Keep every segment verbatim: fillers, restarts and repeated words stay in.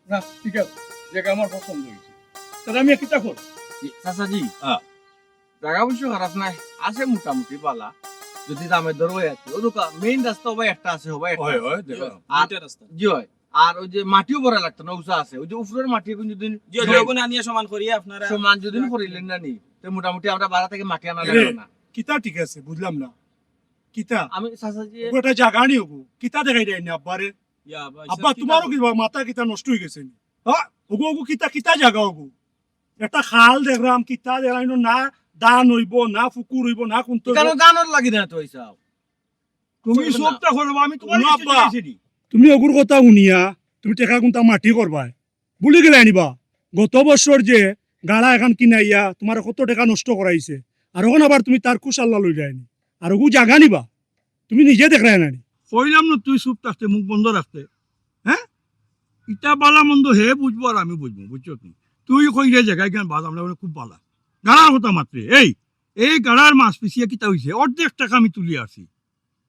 না, ঠিক আছে, জাগা আমার পছন্দ অইছে। তাইলে আমি কিতা করি? জি, চাচাজি। হ্যাঁ। জাগা অবশ্য খারাপ নায়, আছে মোটামুটি বালা। যদি দামে দর অয় আর কি। অউ দেখো, মেইন রাস্তা অবায় একটা আছে, অবায় একটা অয়, আছে। অয়, দেখো। আর দুইটা রাস্তা। জি অয়। আর অউ যে মাটিও ভরা লাগতো না, উঁচা আছে। অউ যে উপরর মাটি এখন যদি জি, জি, ওখানে আনিয়া সমান করিয়া আপনারা সমান যদি করিলেন না নি, তো মোটামুটি আমরা বারা থাকি মাটি আনা এ, লাগতো না। কিতা ঠিক আছে, বুঝলাম না। কিতা? আমি চাচাজি অগু একটা জাগা নি অগু। কিতা দেখাই দেয় না আব্বারে? ইয়া, ভাই আব্বা, সাহেব, কিতা তোমারও বল- কি বা মাথা কিতা নষ্ট অই গেছে নি? হ্যাঁ? অগু, অগু কিতা, কিতা জাগা অগু? একটা খাল দেখলাম, কিতা দেখলাম, ইনো না ধান অইবো, না ফুকুর অইবো, না কুন্তা অইবো। ইখানো ধানর লাগি না তো, ভাই সাহেব। তুমি চলবে না। সবটা করবা, আমি তোমার হুনো কাছে আব্বা, জিজ্ঞাসা করি। তুমি অগুর কথা হুনিয়া তুমি টেকা কুন্তা মাটি করবায়। ভুলি গেলায় নি বা? গত বছর যে গাড়া এখান কিনাইয়া তোমার কত টেকা নষ্ট করাইছে, আর অখন আবার তুমি তার খুশ আল্লাহ লইলায় নি। আর অগু জাগা নি বা? তুমি নিজে দেখরায় না নি? কইলাম না তুই চুপ থাকতে, মুখ বন্ধ রাখতে। হ্যাঁ? ইটা বালা মন্দ হে বুঝবো আর আমি বুঝবো, বুঝছো নি? তুই কইরে জাগা ইখান বাদ, আমরা বলে খুব বালা। গাড়ার কথা মাতরে, এই, এই গাড়ার মাছ পিছিয়ে কিতা অইছে? অর্ধেক টেকা আমি তুলি আছি।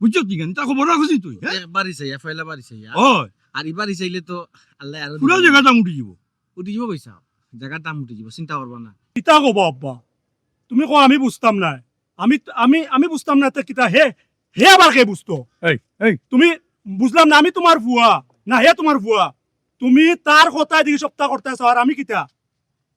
বুঝছো নি কেন? ইতা খবর রাখছি তুই, হ্যাঁ? এ, বাড়ি চাইয়া, পয়লা বাড়ি চাইয়া। অয়। আর ই বাড়ি চাইলে তো আল্লাহ আরো পুরা দিবা। জাগার দাম উঠি যাব। উঠি যাব পয়সা। জাগার দাম উঠি যাব, চিন্তা করবা না। কিতা কবা আব্বা? তুমি কও আমি বুঝতাম না। আমি, আমি, আমি বুঝতাম না তে কিতা হে, হে আবার কে বুঝতো? এই, এই। তুমি বুঝলাম না, আমি তোমার ফুয়া, না হে তোমার ফুয়া। তুমি তার কথায় দেখি সপ্তাহ করতে চাও, আর আমি কিতা?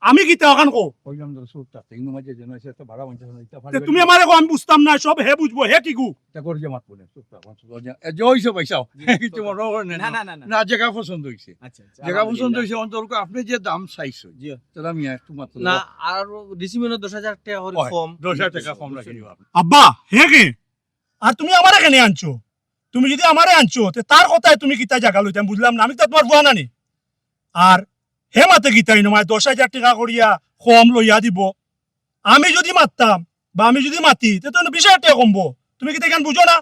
আমি কিতা অখান কও? কইলাম তো চুপ থাকতে, ইনো মাঝে যেন এসে একটা বাড়া মানছে না, ইটা তে ফাড়ি তুমি আমারে কও আমি বুঝতাম না, সব হে বুঝবো, হে কিগু? ইটা করে যে মাত বলে, চুপ থাক, চুপ থাক। এ যে অইছে পয়সা, জি, কিছু মনে করে না, না, না, না, না। না, জাগা পছন্দ অইছে। আচ্ছা, আচ্ছা, জাগা পছন্দ আলহামদুলিল্লাহ। অইছে, অন্তর আপনি যে দাম চাইছো। জি। তাহলে আমি আর তোমার তো না, আর ডিসি মিনো দশ হাজার টেকা করে অয়, কম। দশ হাজার টেকা কম রাখি দিবা। আব্বা, হে কে? আর তুমি আমারে কেনে আনছো? তুমি যদি আমারে আনছো, তে তার কথায় তুমি কিতা জাগা লইতাম বুঝলাম না। আমি তো তোমার ফুয়া নানি। আর হে মাতে কিতা ইনো মায় দশ হাজার টেকা করিয়া কম লইয়া দিব। আমি যদি মাততাম, বা আমি যদি মাতি, তে তো বিশ হাজার টেকা কমবো। তুমি কিতা ইখান বুঝো না?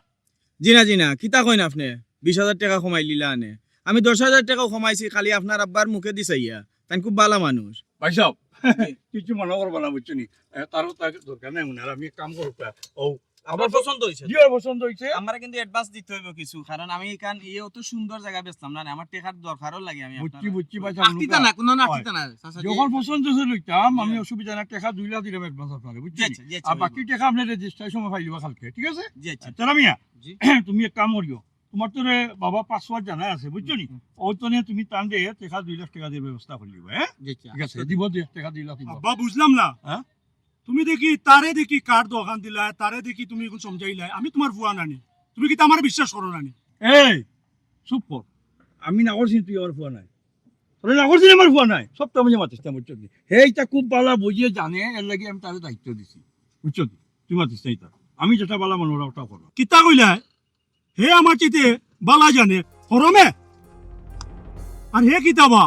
জি না, জি না, কিতা কইন আপনে? বিশ হাজার টেকা কমাই লিলা আনে। আমি দশ হাজার টেকাও কমাইছি, খালি আপনার আব্বার মুখে দি চাইয়া। তাইন খুব বালা মানুষ। ভাই সাহেব, জি। কিছু মনে করবা না, বুঝছো নি? এ, তার তো দরকার নাই, উনার আমি এক কাম করব। ও, আমার পছন্দ হইছে। জি, ওর পছন্দ হইছে। আমারে কিন্তু advance দিতে হইব কিছু, কারণ আমি এখান ইয়ে অত সুন্দর জায়গা বেচলাম না, আমার টেকার দরকারও লাগে। আমি বুঝছি, আপনার বুঝছি, ভাই সাহেব, আটকিতা না, কোনো না হয়। আটকিতা না, চাচা, জি। যখন পছন্দ হইছে লইতাম, আমি জি। অসুবিধা না, টেকা দুই লাখ দিলাম advance আপনারে, বুঝছি? জি, আচ্ছা, জি, আচ্ছা, আর ভাই, বাকি জি। টেকা আপনি registration সময় পাইলিবা কালকে, ঠিক আছে? জি, আচ্ছা। তাহলে মিয়া, জি। তুমি এক কাম করিও, তোমার তো রে বাবা password জানা আছে, বুঝছো নি? হুম। ও তো নিয়ে তুমি তান দে টেকা দুই লাখ টেকা দিয়ে ব্যবস্থা করে দিবা, হ্যাঁ? জি, জি, ঠিক আছে, আচ্ছা। দিব দুই লাখ টেকা, দুই লাখ দিব। আব্বা, বুঝলাম না। হ্যাঁ? তুমি দেখি, তারে দেখি কার দোকান দিলায়, তারে দেখি তুমি এখন সমঝাইলায়। আমি তোমার ফুয়া নানি। তুমি কিতা আমারে বিশ্বাস করো নানি? এই, চুপ কর। আমি না করছি তুই আমার ফুয়া নায়। তোরে না করছি আমার ফুয়া নায়। সব তো আমি মাতিস না, বুঝছো নি? হে, ইটা খুব বালা বুঝিয়ে জানে, এর লাগি আমি তারে দায়িত্ব দিছি। বুঝছো নি? তুই মাতিস না ইতা। আমি যেটা বালা মনে হয় ওটা করো। কিতা কইলায়? হে আমার চাইতে বালা জানে, হরমে। আর হে কিতা বা,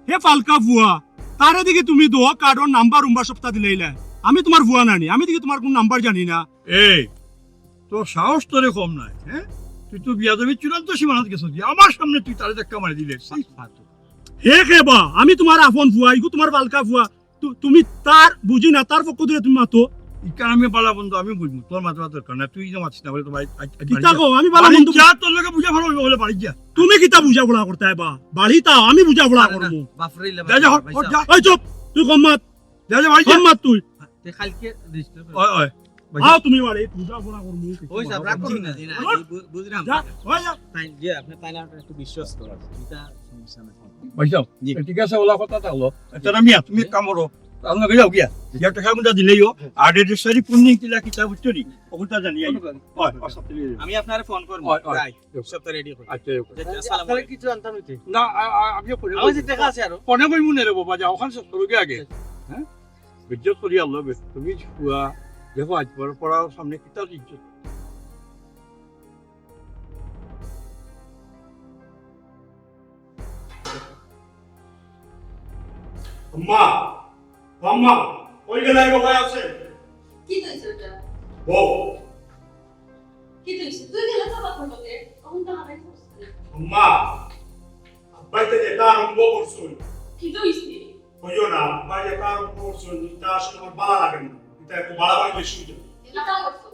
হে ফালকা ফুয়া, তারে দেখি তুমি দো কার্ডর নাম্বার উম্বার সবতা দিলাইলায়। আমি তোমার ফুয়া নানি, আমি দেখি তোমার কোন নাম্বার জানি না। এই, তোর সাহস তোরে কম নাই, হ্যাঁ? তুই তো বিয়াদবির চূড়ান্ত সীমানাত গেছস, আমার সামনে তুই তারে ধাক্কা মারি দিলে। হে কে বা, আমি তোমার আপন ফুয়া, ইগু তোমার ফালকা ফুয়া, তু-, তুমি তার বুঝি না, তার পক্ষ থেকে তুমি মাতো। ইটা আমি বালা বন্ধু, আমি বুঝবো, তোর মাতবার দরকার না, তুই যে মাতিস না বলে তো ভাই, আজ, আজ কিতা বাড়ি যা। কও? আমি বালা বাড়ি বন্ধু যা, তোর লগে বুঝা পড়া হইবো বলে বাড়ি যা। তুমি কিতা বুঝা পড়া করতে আইবা? বাড়ি তাও আমি বুঝা পড়া আরে না, করবো। বাফরে ইলা যা, যা, বাফরে, হট, ভাই হট, যা। সাহেব। এই চুপ, তুই কম মাত। যা, যা, বাড়ি যা। কম মাত তুই। তে কালকে register করো। ওই, ওই। ভাই আও সাহেব। তুমি বাড়ি, বুঝা পড়া করবো। ওই সাহেব, রাগ করুন না, জি না, হট। জি, বু-, বুঝলাম। যা, ওই যা। তাই, জি, আপনি তাইলে আমরা একটু বিশ্বাস করেন। এটা সমস্যা না। ভাই সাহেব, জি। ঠিক আছে, ওলা কথা থাকলো। আচ্ছা, না মিয়া, তুমি এক কাম করো। আপনাকে যাও গিয়া। গিয়া টেকা গুলা দিলেই হো। আর registry পূর্ণিং কিলা কিতা বুঝছো নি? ওগুলা জানি আই। কোনো ব্যাপার না। হয়, আচ্ছা, তুমি যাও। আমি আপনারে ফোন করবো। হয়, হয়। প্রায় সবটা ready করি। আচ্ছা, okay। আচ্ছা, আচ্ছা, আসসালামু আপনারে আলাইকুম। কিছু আনতাম হইতে। না, আ-, আ-, আপনি করে আমার যে টেকা আছে আরো। ফোনে কইমু নে রে বাবা, যাও, ওখানে সব করো গিয়া আগে। হ্যাঁ? বেইজ্জত করি আল্লাহ বে-, তুমি ফুয়া, দেখো আজ বড় পড়ার সামনে কিতা ইজ্জত। আম্মা, আম্মা, ওই গেলাই বাবা আছে। কি হইছে ওটা? বউ। কি হইছে? তুই গেলে তো বাপর লগে, তখন তো আমায় করছিস। আম্মা, আব্বাই তো যেটা আরম্ভ করছুন। কি হইছে? কইও না, আব্বাই যেটা আরম্ভ করছুন, এটা আসলে আমার ভালো লাগে না। এটা একটু বাড়াবাড়ি বেশি হয়ে যাবে। এটা করছো?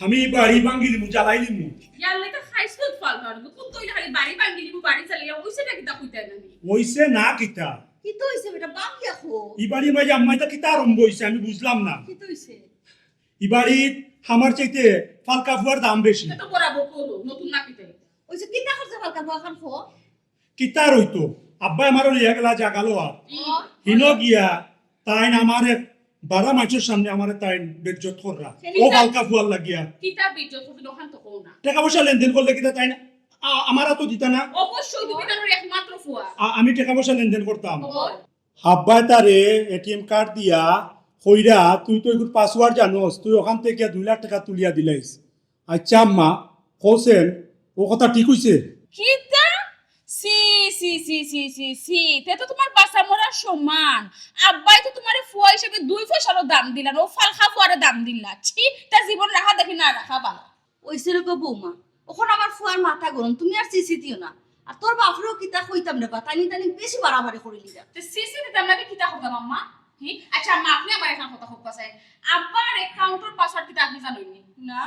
আমি ই বাড়ি ভাঙ্গিলিমু, জ্বালাইলিমু। ইয়াল্লা, ইতা খাইছলত ফালতু আর। কুন তইলে খালি বাড়ি ভাঙ্গিলিমু, বাড়ি জ্বালাইলিমু, অইছেটা কিতা কইতায় না নি? অইছে না কিতা? কিতা অইছে বেটা, ভাঙ্গিয়া কও। ই বাড়ির মাঝে আম্মা ইতা কিতা আরম্ভ অইছে, আমি বুঝলাম না। কিতা অইছে? ই বাড়িত আমার চাইতে ফালকা ফুয়ার দাম বেশি। ইতা তো বরাবর করো, নতুন না কিতা? অইছে কিতা করছে ফালকা ফুয়া খান কও? কিতা আর অইতো? আব্বায় আমারে লইয়া গেলা জাগালো আর। ই। হিনো গিয়া তাইন আমারে বারা মাইনষর সামনে আমারে তাইন বেইজ্জত কররা। ও ফালকা ফুয়ার লাগিয়া। কিতা বেইজ্জত করছে, অখান তো কও না। টেকা পয়সা লেনদেন করলে কিতা তাইন আ-, আমার আতো দিতা না? অবশ্যই, তুমি তার একমাত্র ফুয়া। আ-, আমি টেকা পয়সা লেনদেন করতাম। অয়। আব্বায় তারে এটিএম কার্ড দিয়া কইরা, "তুই তো এগুর পাসওয়ার্ড জানোস, তুই অখান থাকি দুই লাখ টেকা তুলিয়া দিলাইস।" আচ্ছা আম্মা, কওছেন, ও কথা ঠিক অইছে? কিতা? ছি, ছি, ছি। তে তো তুমার বাঁচা মরার সমান। আব্বায় তো তুমারে ফুয়া হিসাবে দুই পয়সারও দাম দিলা না, ও ফালকা ফুয়ারে দাম দিলা। ছি, তা জীবন রাখা দেখি না রাখা ভালা। অইছে রে গো বৌমা, অখন আমার ফুয়ার মাথা গরম, তুমি আর ছি ছি দিও না। আর তোর বাপরেও কিতা কইতাম রে বা, তাইন তাইন বেশি বাড়াবাড়ি করিলিরা। তে ছি ছি দিতাম না, কিতা করতাম আম্মা? হি? আচ্ছা আম্মা, আপনে আমারে একখান কথা কউক্কা চাইন, আব্বার অ্যাকাউন্টর পাসওয়ার্ড কিতা আপনে জানইন নি? না।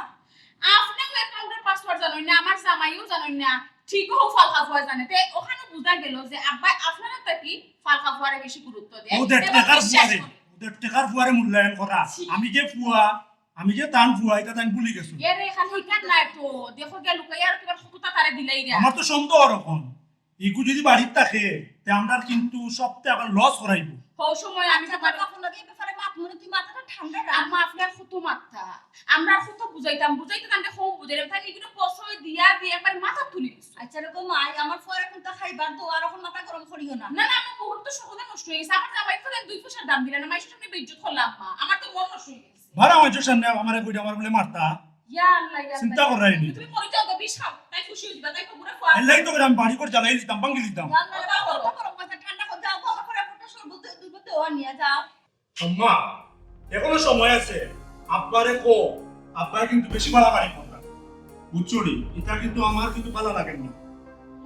আপনেও অ্যাকাউন্টর পাসওয়ার্ড জানইন না, আমার জামাইও জানইন না, ঠিক অউ ফালকা ফুয়ায় জানে। তে অখানো বুঝা গেল যে আব্বায় আপনারার থাকি ফালকা ফুয়ারে বেশি গুরুত্ব দেয়। ও দেড় এবং টেকার বিশ্বাস ফুয়ারে, করে। ও দেড় টেকার ফুয়ারে মূল্যায়ন করা। ছি। আমি যে ফুয়া, আমি যে তান ফুয়া, ইটা তাইন ভুলি গেছো। এরে, খালি ইখান নায় তো। দেখো গিয়া লুকাইয়া আর কিবা কততা তারে দিলাইরা। আমার তো সন্দেহ অর অখন। ইগু যদি বাড়িত থাকে, তে আমরার কিন্তু সবতা আবার লস করাইবো। হউ সময় আমি আচ্ছা, তোমার বাবা, আপনার এই ব্যাপারে মাত মনে তুই মাথাটা ঠান্ডা রাখ। আম্মা, আপনার কত মাথা। আমরা কত বুঝাইতাম, বুঝাইতে তানরে কম বুঝাইলাম। তাইন ইগুরে প্রশ্রয় দিয়া দিয়া একবার মাথা তুলি দিছে। আচ্ছা রে গো মাই, আমার ফুয়ারে কুনতা খাইবার দেও, আর অখন মাথা গরম করিও না। না, না, আমার মুহূর্ত সহজে নষ্ট অই গেছে। আমার জামাই তো দুই পয়সার দাম দিলা না, মাইনষর সামনে বেইজ্জত করলা আম্মা। আমার তো মন নষ্ট অই গেছে। বারা মাইনষর সামনে আমারে কইরা আমার বুলে মারতা। ইয়া আল্লাহ, ইয়া আল্লাহ। চিন্তা করাই নি। তুমি মরি যাও তো, বিষ খাও। তাই খুশি অই যিবা, তাই তো পুরা ফুয়া। এর লাগি তো কইরা আমি বাড়ি ঘর জ্বালাই দিতাম, ভাঙ্গি দিতাম। ইয়া আল্লাহ, বাবা, বাবা, বাবা, বাবা, ঠান্ডা কর, যাও, বাবা, করে একটা শরবত, দুধ দেওয়া নিয়ে যাও। আম্মা, এখনো সময় আছে। আব্বারে কও, আব্বায় কিন্তু বেশি বাড়াবাড়ি কররা। বুঝছো নি? ইটা কিন্তু আমার কিন্তু ভালা লাগে না।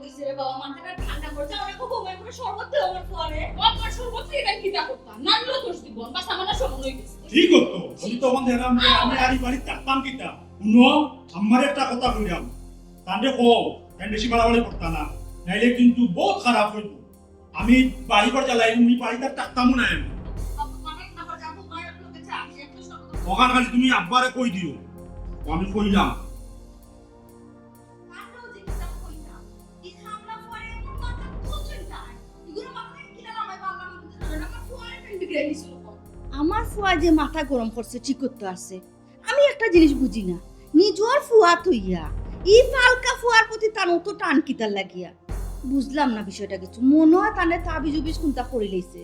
অইছে রে বাবা, মাথাটা ঠান্ডা কর। যাও রে, খুব ঘুমাই করে শরবত দেও আমার ফুয়ারে। ও, আমার শরবত খাইলে কিতা করতাম? নানলো দোষ দিব। বাস, আমার না সময় অই গেছে। ঠিক তো। আমি তখন দেখলাম যে আমি আর ই বাড়িত থাকতাম কিতা? হুনো, আম্মারে একটা কথা কইলাম। তানরে কও, তাইন বেশি বাড়াবাড়ি করতা না। নাইলে কিন্তু বউত খারাপ অইবো। আমি বাড়ি ঘর জ্বালাই, আমি বাড়িত আর থাকতামও না আমি। অখান খালি তুমি আব্বারে কই দিও। ও আমি কইলাম। আমার ফুয়া যে মাথা গরম করছে, ঠিক করতে আছে। আমি একটা জিনিস বুঝি না, নিজর ফুয়া থইয়া ই ফালকা ফুয়ার প্রতি তান অত টান কিতার লাগিয়া? বুঝলাম না বিষয়টা কিছু। মনো অয় তানে তাবিজ উবিজ কুনতা করিলাইছে,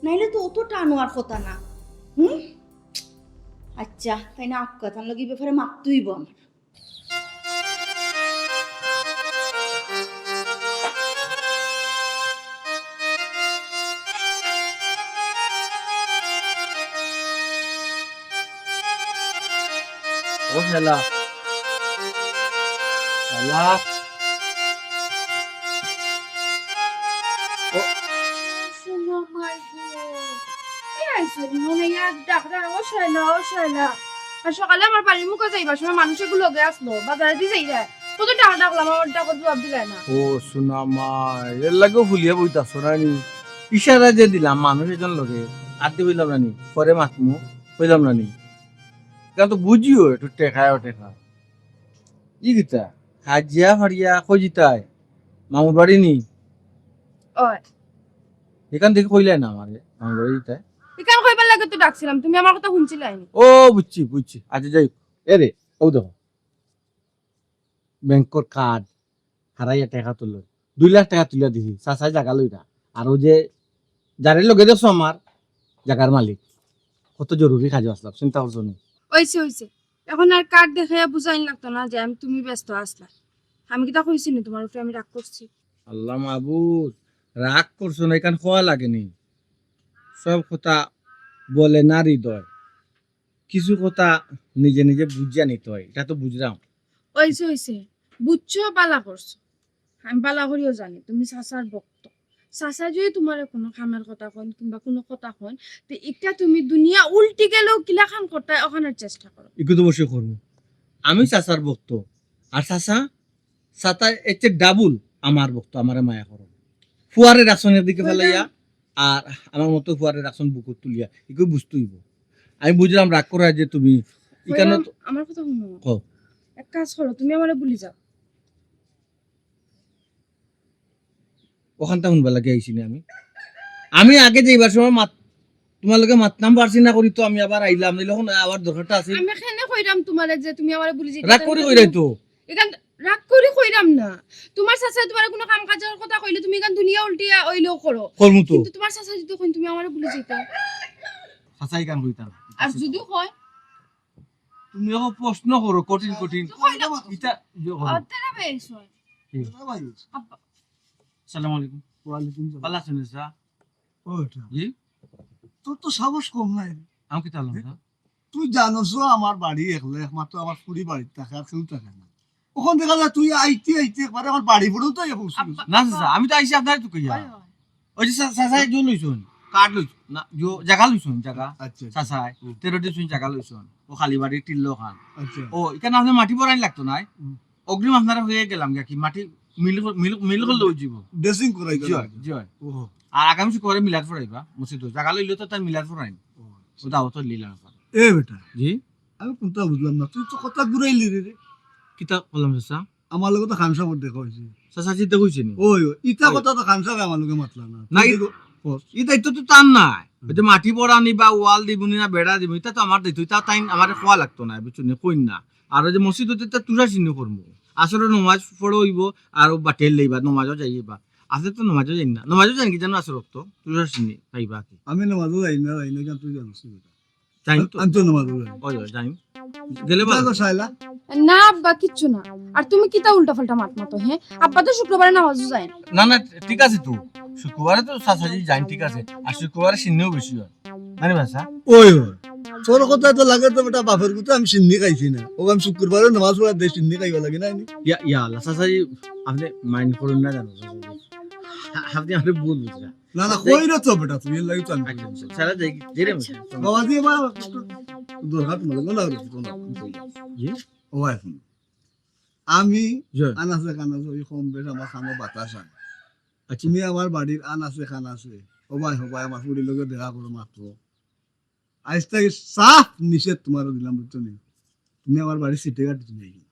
নাইলে তো অত টান অওয়ার কথা না। হুম, আচ্ছা, তাইন আউক্কা, তান লগে ই ব্যাপারে মাততে অইবো আমার। ও শালা। শালা। ও। সোনা মাই গো। এ আইছো নি মনে হয় ডাক ডাক, ও শালা, ও শালা। আর সকালে আমার বাড়ির মুখে যাইবার সময় মানুষ এগুলো লগে আসলো, বাজারে দি যাই যায়। কত ডাক ডাকলাম, আমার ডাকর জবাব দিলায় না। ও সোনা মাই, এর লাগেও ভুলিয়া বইতাছো না নি? ইশারা যে দিলাম মানুষ একজন লগে, আর দি বললাম না নি, পরে মাতমু, কইলাম না নি? কারণ তো বুঝিও একটু টেকায় ও টেকা। ই কিতা? হাজিয়া ফাড়িয়া কই যিতায়? মামুর বাড়ি নি? ওই। এখান থেকে কইলায় না আমারে, মামুর বাড়ি যিতায়। এখান কইবার লাগি তো ডাকছিলাম, তুমি আমার কথা হুনছিলায় নি? ও বুঝছি, বুঝছি। আচ্ছা যাই হোক। এ রে, ও দেখো। ব্যাংকর কার্ড হারাইয়া টেকা তুললো। দুই লাখ টেকা তুলিয়া দিছি, চাচায় জাগা লইরা। আর ও যে যারে লগে দেখছো আমার, জাগার মালিক। কত জরুরি কাজে আসলাম, চিন্তা করছো নি? অইছে, অইছে। এখন আর কার্ড দেখাইয়া বুঝাইন লাগতো না যে আমি, তুমি ব্যস্ত আসলা। আমি কিতা কইছি নি তোমার উপরে আমি রাগ করছি? আল্লাহ মাবুদ, রাগ করছো না, এখান কওয়া লাগে নি। সব কথা বলে না হৃদয়, কিছু কথা নিজে নিজে বুঝিয়া নিতে হয়, ইটা তো বুঝলাম। অইছে, অইছে, বুঝছো, বালা করছো। আমি বালা করিও জানি তুমি চাচার ভক্ত। চাচায় যদি তোমারে কোনো কামের কথা কইন কিংবা কোনো কথা কইন, তে ইটা তুমি দুনিয়া উল্টি গেলেও কিলাখান করতায় অখানর চেষ্টা করো। ইগু তো অবশ্যই করমু। আমি চাচার ভক্ত, আর চাচা, চাচা এর চেয়ে ডাবল আমার ভক্ত, আমারে মায়া করো। ফুয়ারে রাখছন একদিকে ফালাইয়া, আর আমার মতো ফুয়ারে রাখছন বুকুত তুলিয়া, ইগু বুঝতে অইবো। আমি বুঝলাম রাগ করা যে তুমি ইখানো কইলাম, তো আমার কথা হুনো। কও। এক কাজ করো, তুমি আমারে ভুলি যাও। অখানতা হুনবার লাগি আইছি না আমি। আমি আগে যাইবার সময় মাত-, তুমার লগে মাততাম পারছি না করি তো আমি আবার আইলাম, নাইলে অখন আবার দরকারটা আছে। আমি কেনে কইরাম তুমারে যে তুমি আমারে ভুলি যাইতায়? রাগ করি কইরায় তো। ইখান রাগ করি কইরাম না। তুমার চাচায় তুমারে কুনু কাম কাজর কথা কইলে তুমি ইখান দুনিয়া উল্টিয়া অইলেও করো। করমু তো। কিন্তু তুমার চাচায় যদি কইন তুমি আমারে ভুলি যাইতায়। চাচায় ইখান কইতা না। আর যদি কয়? তুমি অখন প্রশ্ন করো, কঠিন কঠিন। তো কইলাম। ইতা ইয়ে করো। আর তেরা বেশ হয়। কি? আব্বা। আসসালামু আলাইকুম। ওয়ালাইকুম সালাম। ভালা আছইন চাচা? ও, এটা। জি? তোর তো সাহস কম নায়। আমি কিতা করলাম, চাচা? তুই জানোস তো আমার বাড়ি একলা, একমাত্র আমার ফুড়ি বাড়িত থাকে, আর কেউ থাকে না। অখন দেখা যায় তুই আইতে আইতে একবারে আমার বাড়ি পর্যন্ত আইয়া পৌঁছে গেছিস। আব্বা, না, চাচা, আমি তো আইছি আপনারে তুকাইয়া। হয়, হয়। ওই যে চা-, চাচায় জো লইছইন, কার্ড লইছইন, না, জো জাগা লইছইন, জাগা। আচ্ছা, আচ্ছা। চাচায়, হুম। তেরো ডি ছইন জাগা লইছইন, ও খালি বাড়ি টিল্লো খান। আচ্ছা। ও, ইখান আপনার মাটি ভরাইন লাগতো নায়। হুম। অগ্রিম আপনারে কইয়া গেলাম গিয়া কি, মাটি মিল, মিল, মিল করলে অই যিবো। ড্রেসিং করাই জি গেলাম। অয়, জি অয়। ওহো। আর আগামী শুক্রবারে মিলাদ পড়াইবা মসজিদো। জাগা লইলে তো তার মিলাদ পড়াইন। ও, আচ্ছা। ও দাওয়াত লিলাম আপনার। এ বেটা, জি? আমি কুনতা বুঝলাম না, তুই তো কথা ঘুরাইলি রে, রে। কিতা করলাম চাচা? আমার লগে তো খান সাবর দেখা অইছে। চাচা, চিন্তা কইছে নি? ওই, ওই, ইতা ওই। কথা তো খান সাবে আমার লগে মাতলা না। না, তুই ই-, তো কস। ই দায়িত্ব তো তার নায়। হুম। ওই যে মাটি ভরানি বা ওয়াল দিবনি না বেড়া দিবনি, ইতা তো আমার দায়িত্ব, ইতা তাইন আমারে কওয়া লাগতো নায়, বুঝছো নি? কইন না। আর ওই যে মসজিদো তো ইতা তুষার সিন্নি করমু। আসরে নমাজ পড়া অইবো, আর ও বাটিয়ার লইবা, নমাজও যাইবা। আছে তো নমাজও যাইন না। নমাজও যাইন কি জানো আসর অক্ত? তুষার সিন্নি খাইবা কি? আমি নমাজও যাই না, যাই না, কেন তুই জানোস নি বেটা? যাইন তো। আমি তো নমাজ পড়ি। ওই, ওই, যাইন। গেলে ভালা। দেখো, শায়লা। না আব্বা, কিচ্ছু না। আর তুমি কিতা উল্টাপাল্টা মাত মাতো, হে? আব্বা তো শুক্রবারে নামাজও যাইন। না, না, ঠিক আছে তো। শুক্রবারে তো চাচাজি যাইন, ঠিক আছে। আর শুক্রবারে সিন্নিও বেশি অয়। মানে বাসা? ওই, ওই। তোর কথা তো লাগে তো বেটা বাপের কথা, আমি সিন্নি খাইছি না। ও আমি শুক্রবারে নামাজ পড়ার দেই সিন্নি খাইবা লাগে না নি? ইয়া, ইয়া আল্লাহ, চাচাজি, আপনে mind করইন না জানো, চাচাজি। আ-, আপনে আমারে ভুল বুঝরা। না, না, কই না তো বেটা, তুই এর লাগি তো আমি আচ্ছা, আচ্ছা, সারা যাই, জেরে আচ্ছা। বাবাজি, আমার একটু দরকার তোমার, না, না, না, না, জি? ও ভাই, হুন। আমি জি। আনাচে কানাচে ওই কম বেশ আমার কানো বাতাস আয়। আচ্ছা। তুমি আমার বাড়ির আনাচে কানাচে, ও ভাই, ও ভাই, আমার ফুড়ির লগে দেখা করো মাত্র। আইজ থাকি সাফ নিষেধ তোমারে দিলাম, বুঝছো নি? তুমি আমার বাড়ির সিটে কাটে তুমি আইও না।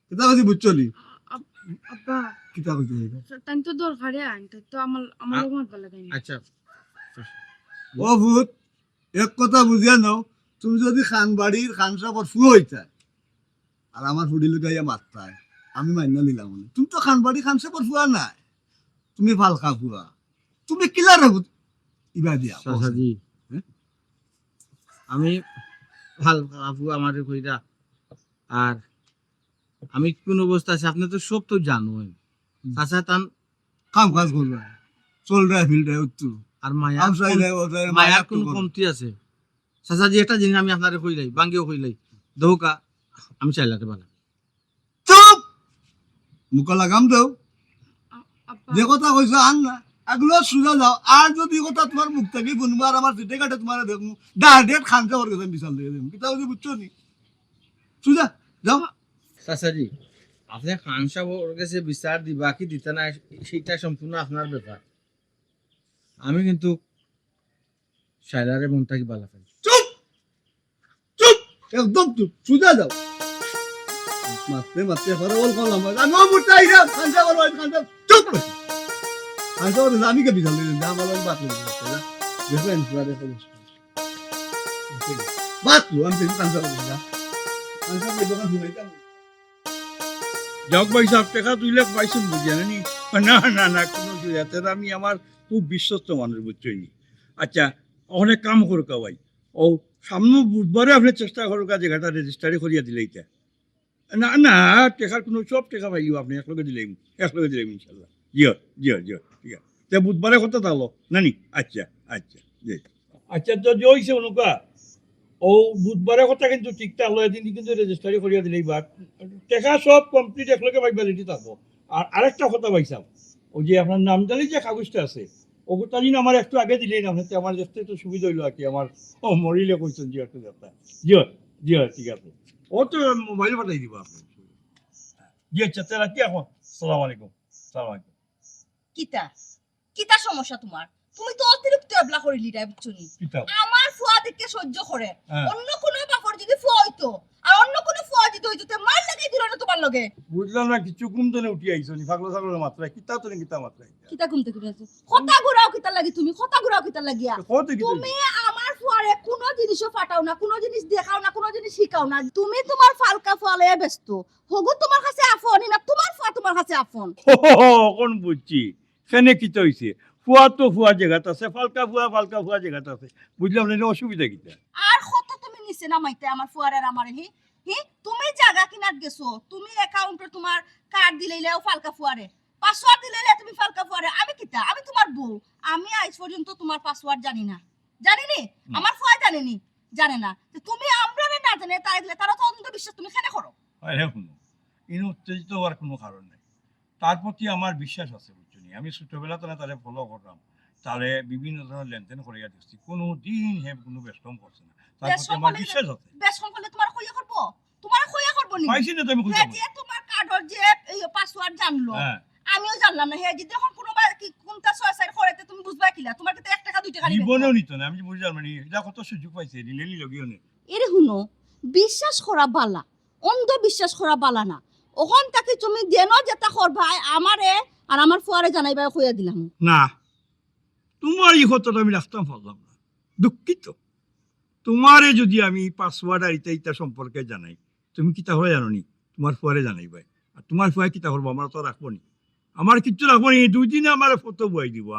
কিতা কইছি বুঝছো নি? আব-, আব্বা। কিতা কইতে হইবে? তাইন তো দরকারে আইন, তাইন তো আমার, আমার আ-, লগে মাতবার লাগে আইন। আচ্ছা। ও ভূত, এক কথা বুঝিয়া নাও, তুমি যদি খান বাড়ির খান সাবর ফুয়া অইতা, আর আমার ফুড়ি লগে আইয়া মাততায়, আমি মাইনা নিলাম না। তুমি তো খান বাড়ি খান সাবর ফুয়া নায়, তুমি ফালকা ফুয়া। তুমি কিলা রে ভূত? ইবা দিয়া, চাচাজি, হ্যাঁ? আমি ফালকা ফুয়া আমারে কইরা, আর আমি কোন অবস্থা আছি, আপনে তো সব তো জানইন। হুম। চাচা তান কাম কাজ করবা, চলরায় ফিররায় উত্তু। আর মায়া আর চাই কোন, নাই, ও চাই নাই, মায়ার মায়া কোন তো করো। কমতি আছে? চাচাজি, একটা জিনিস আমি আপনারে কইলাই, ভাঙ্গিও কইলাই, দৌকা, আমি চাইলাতে বালা। চুপ! মুখো লাগাম দেও। আ-, আব্বা। যে কথা কইছো আর না, এগুলো সুজা যাও। আর যদি কথা তোমার মুখ থাকি হুনমু আর আমার সিটে কাটে তোমারে দেখমু, direct খান সাবর গেছে বিচার লইয়া দিমু। কিতা কইছি বুঝছো নি? সুজা, যাও। চাচাজি, আপনে খান সাবর গেছে বিচার দিবা কি দিতা না, সেইটা সম্পূর্ণ আপনার ব্যাপার। আমি কিন্তু শায়লারে মন থাকি বালা পাই। চুপ! চুপ! একদম চুপ। সুজা যাও। মাততে মাততে পারে ওল কল আমার। আমি ও মুটা আইরা, খান সাবর বাড়ি, খান সাব। চুপ! খান সাবর বাড়ি, আমি কে বিচার লইলাম? যা আমার লগে বাত লইলাম। দেখো, আমি পুরা দেখো। বাত লো, আমি দেখি খান সাবর বাড়ি, যা। খান সাবর বাড়ি দোকান শুনাইতাম। যাউক ভাই সাব, টেকা দুই লাখ পাইছইন বুঝিয়া নি? না, না, না, কোনো অসুবিধা নাই। আমি আমার খুব বিশ্বস্ত মানুষ, বুঝছইন নি? আচ্ছা, অনেক কাম করুকা ভাই। ও, সামনে বুধবারে আপনে চেষ্টা করুকা জাগাটা রেজিস্টারি করিয়া দিলাইতা। না, না, টেকার কোনো, সব টেকা পাইলিও আপনে একলগে দিলাইমু, একলগে দিলাইমু ইনশাআল্লাহ। জি অয়, জি অয়, জি অয়, ঠিক আছে। তে বুধবারে কথা থাকলো, নানি? আচ্ছা, আচ্ছা, জি। আচ্ছা, তো যে অইছে অনুকা, ও বুধবারে কথা কিন্তু ঠিক থাকলো, এদিন কিন্তু রেজিস্টারি করিয়া দিলাইবা। টেকা সব complete একলগে পাইবা, ready থাকো। আর আরেকটা কথা ভাই সাব, ওই যে আপনার নামজারি যে কাগজটা আছে, ওগুতা দিন আমার একটু আগে দিলাইন, আপনার আমার দেখতে তো সুবিধা অইলো আর কি, আমার, ও, মরিলে কইছইন যে একটু দেখতা। জি অয়, জি অয়, ঠিক আছে। ও তো মোবাইল পাঠাই দিবা আপনি। জি আচ্ছা, তাহলে কি এখন? সালাম আলাইকুম। সালাম আলাইকুম। কিতা? কিতা সমস্যা তোমার? তুমি তো অতিরিক্ত এবলা করিলিরায়, বুঝছো নি? কিতা? আমার ফুয়া দেখে সহ্য করে। হ্যাঁ। অন্য কোনো বাপর যদি ফুয়া হইতো, আর অন্য কোনো ফুয়া যদি হইতো, তে মাইর লাগাই দিল না তোমার লগে। বুঝলাম না, কিছু ঘুম তো না উঠি আইছো নি, পাগলা ছাগলের মাত্রায়, কিতা তো নি কিতা মাত্রায়। কিতা ঘুম থেকে উঠি আইছো? কথা ঘুরাও কিতা লাগি তুমি? কথা ঘুরাও কিতা লাগিয়া? তো কত কি তুমি আমার ফুয়ারে কোনো জিনিসও ফাটাও না, কোনো জিনিস দেখাও না, কোনো জিনিস শিখাও না। তুমি তোমার ফালকা ফুয়া লইয়া ব্যস্ত। হগু তোমার কাছে আফন, না তোমার ফুয়া তোমার কাছে আফন। ও, কোন বুঝছি? কেনে কিতা হইছে? ফুয়া তো ফুয়া জাগাত আছে, ফালকা ফুয়া, ফালকা ফুয়া জাগাত আছে। বুঝলাম না, অসুবিধা কিতা? আর কত তুমি নিচে নামাইতে আমার ফুয়ারে আর আমারে, হি? হি? তুমি জাগা কিনাত গেছো, তুমি অ্যাকাউন্টে তোমার কার্ড দিলাইলাও ফালকা ফুয়ারে, পাসওয়ার্ড দিলাইলা তুমি ফালকা ফুয়ারে। আমি কিতা? আমি তোমার বউ। আমি আইজ পর্যন্ত তোমার পাসওয়ার্ড জানি না, জানি নি? হুম। আমার ফুয়া জানে নি? জানে না। তো তুমি আমরারে না জানে তারে দিলে, তারা তো অন্ধবিশ্বাস তুমি কেনে করো? আরে হুনো, ইনো উত্তেজিত হওয়ার কোনো কারণ নাই। তার প্রতি আমার বিশ্বাস আছে, বুঝছো নি? আমি ছোটবেলা তো না তারে ফলো করলাম, তারে বিভিন্ন ধরনের লেনদেন করিয়া দেখছি, কোনো দিন হে কোনো বেশকম করছে না। তার প্রতি আমার বিশ্বাস আছে। বেশকম করলে তোমার কইয়া করবো? তোমার কইয়া করবো নি? পাইছি না তো আমি হে কইতাম। যে তোমার কার্ডর যে এই পাসওয়ার্ড জানলো, হ্যাঁ। আমিও জানলাম না। হে যদি এখন কোনো বার কি কোনটা ছয় ছয় করে, তে তুমি বুঝবা কিলা? তোমার কিতা এক টাকা দুই টাকা নিবে? জীবনেও নিত না, আমি বুঝলাম না। এটা কত সুযোগ পাইছে, নিলে নিল গিয়ে নে। এরে হুনো, বিশ্বাস করা বালা, অন্ধবিশ্বাস করা বালা না। ওখান থাকি তুমি যেন যেটা করবায়, আমারে আর আমার ফুয়ারে জানাইবায়, কইয়া দিলাম। না, তোমার এই কথাটা আমি রাখতাম পারলাম না, দুঃখিত। তোমারে যদি আমি পাসওয়ার্ড আর ইতা ইতা সম্পর্কে জানাই, তুমি কিতা করবায় জানো নি? তোমার ফুয়ারে জানাইবায়। আর তোমার ফুয়ায় কিতা করবো, আমার তো রাখবো নি। আমার কিচ্ছু রাখবো নি, দুই দিনে আমার ফটো বই দিব।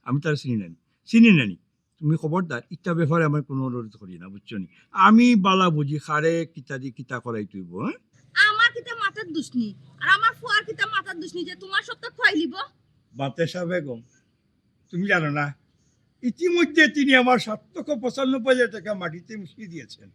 আমি তার চিনি নানি, চিনি নানি। তুমি খবরদার, ইটা ব্যাপারে আমার কোনো অনুরোধ করি না, বুঝছো নি? আমি বালা বুঝি, কারে কিতা দি কিতা করাই তুইব, হ্যাঁ? আমার কিতা মাথার দুষ নি, আর আমার ফুয়ার কিতা মাথার দুষ নি যে তোমার সবটা খুয়াই লিব? বাতেশা বেগম, তুমি জানো না, ইতিমধ্যে তিনি আমার সাত লক্ষ পঁচানব্বই হাজার টাকা মাটিতে মিশিয়ে দিয়েছেন।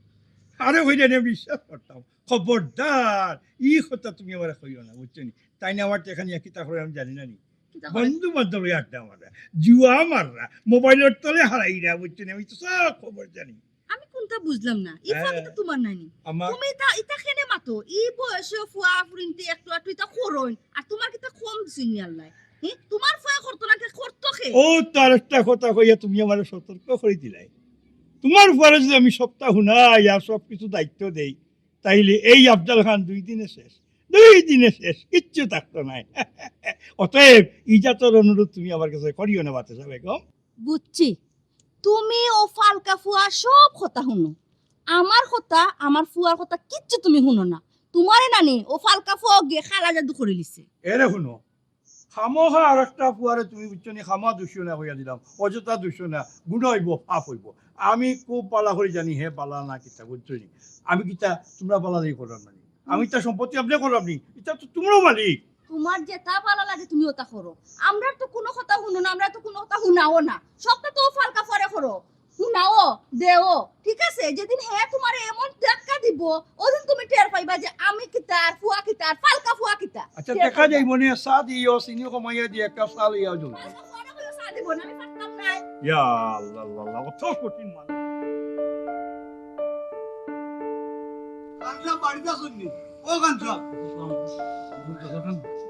আরে হইলে না বিশ্বাস করতাম। খবরদার, ই কথা তুমি আমারে কইও না, বুঝছো নি? তাই না আমার টেকা নিয়া কিতা করে আমি জানি না নি। কিতা করে? বন্ধু বান্ধব আড্ডা মাররা, জুয়া মাররা, মোবাইলর তলে হারাইরা, বুঝছো নি? আমি তো সব খবর জানি। আমি কোনটা বুঝলাম না, ই হ্যাঁ। ফাঁকে তো তোমার নানি। আমার তুমি ইতা, ইতা কেনে মাতো? ই বয়সে ফুয়া ফুরিন্তে একটু আটু ইতা করইন, আর তোমার কিতা কম দিছইন নি আল্লায়? হে, তোমার ফুয়া করতো না, কে করতো কে? ও, তার একটা কথা কইয়া তুমি আমারে সতর্ক করি দিলাই। তোমার ফুয়ারে যদি আমি সবটা হুনাই আর সব কিছু দায়িত্ব দেই, তাইলে এই আফজাল খান দুই দিনে শেষ, দুই দিনে শেষ, কিচ্ছু থাকতো নাই। অতএব ইজাতর অনুরোধ তুমি আমার কাছে করিও না, বাতেশা বেগম। বুঝছি, তুমি ও ফালকা ফুয়া সব কথা হুনো, আমার কথা, আমার ফুয়ার কথা কিচ্ছু তুমি হুনো না। তোমারে নানি ও ফালকা ফুয়া গিয়ে খালা জাদু করে লিছে। এরে হুনো, খামোখা আর একটা ফুয়ারে তুমি বুঝছো নি, খামা দুষিও না কইয়া দিলাম, অযথা দুষিও না, গুনাহ হইব, পাপ হইব। আমি খুব বালা করি জানি হে বালা না কিতা, বুঝছো নি? আমি কিতা তোমরা বালা দিয়ে করলাম না নি? আমি তার সম্পত্তি আপনি করলাম নি, এটা তো তোমরাও মালিক। তোমার যেটা বালা লাগে তুমি ওটা করো, আমরা তো কোনো কথা হুনো না, আমরা তো কোনো কথা হুনাও না, সবটা তো ফালকা ফুয়ারে করো। হুনাও, দেও, ঠিক আছে? যেদিন হে তোমারে এমন ধাক্কা দিব, ওদিন তুমি টের পাইবা যে আমি কিতা আর ফুয়া কিতা আর ফালকা ফুয়া কিতা। আচ্ছা, টের দেখা পাইবা। যাইব নি, চা দিও, চিনি কমাইয়া দিয়ে একটা চা লইয়া যাও। ফালকা ফুয়ারে কইও চা দিব না, আমি পারতাম না। ইয়া আল্লাহ, আল্লাহ, আল্লাহ, কত কঠিন মানুষ। খান সাহেব বাড়িত আছইন নি? ও খান সাহেব।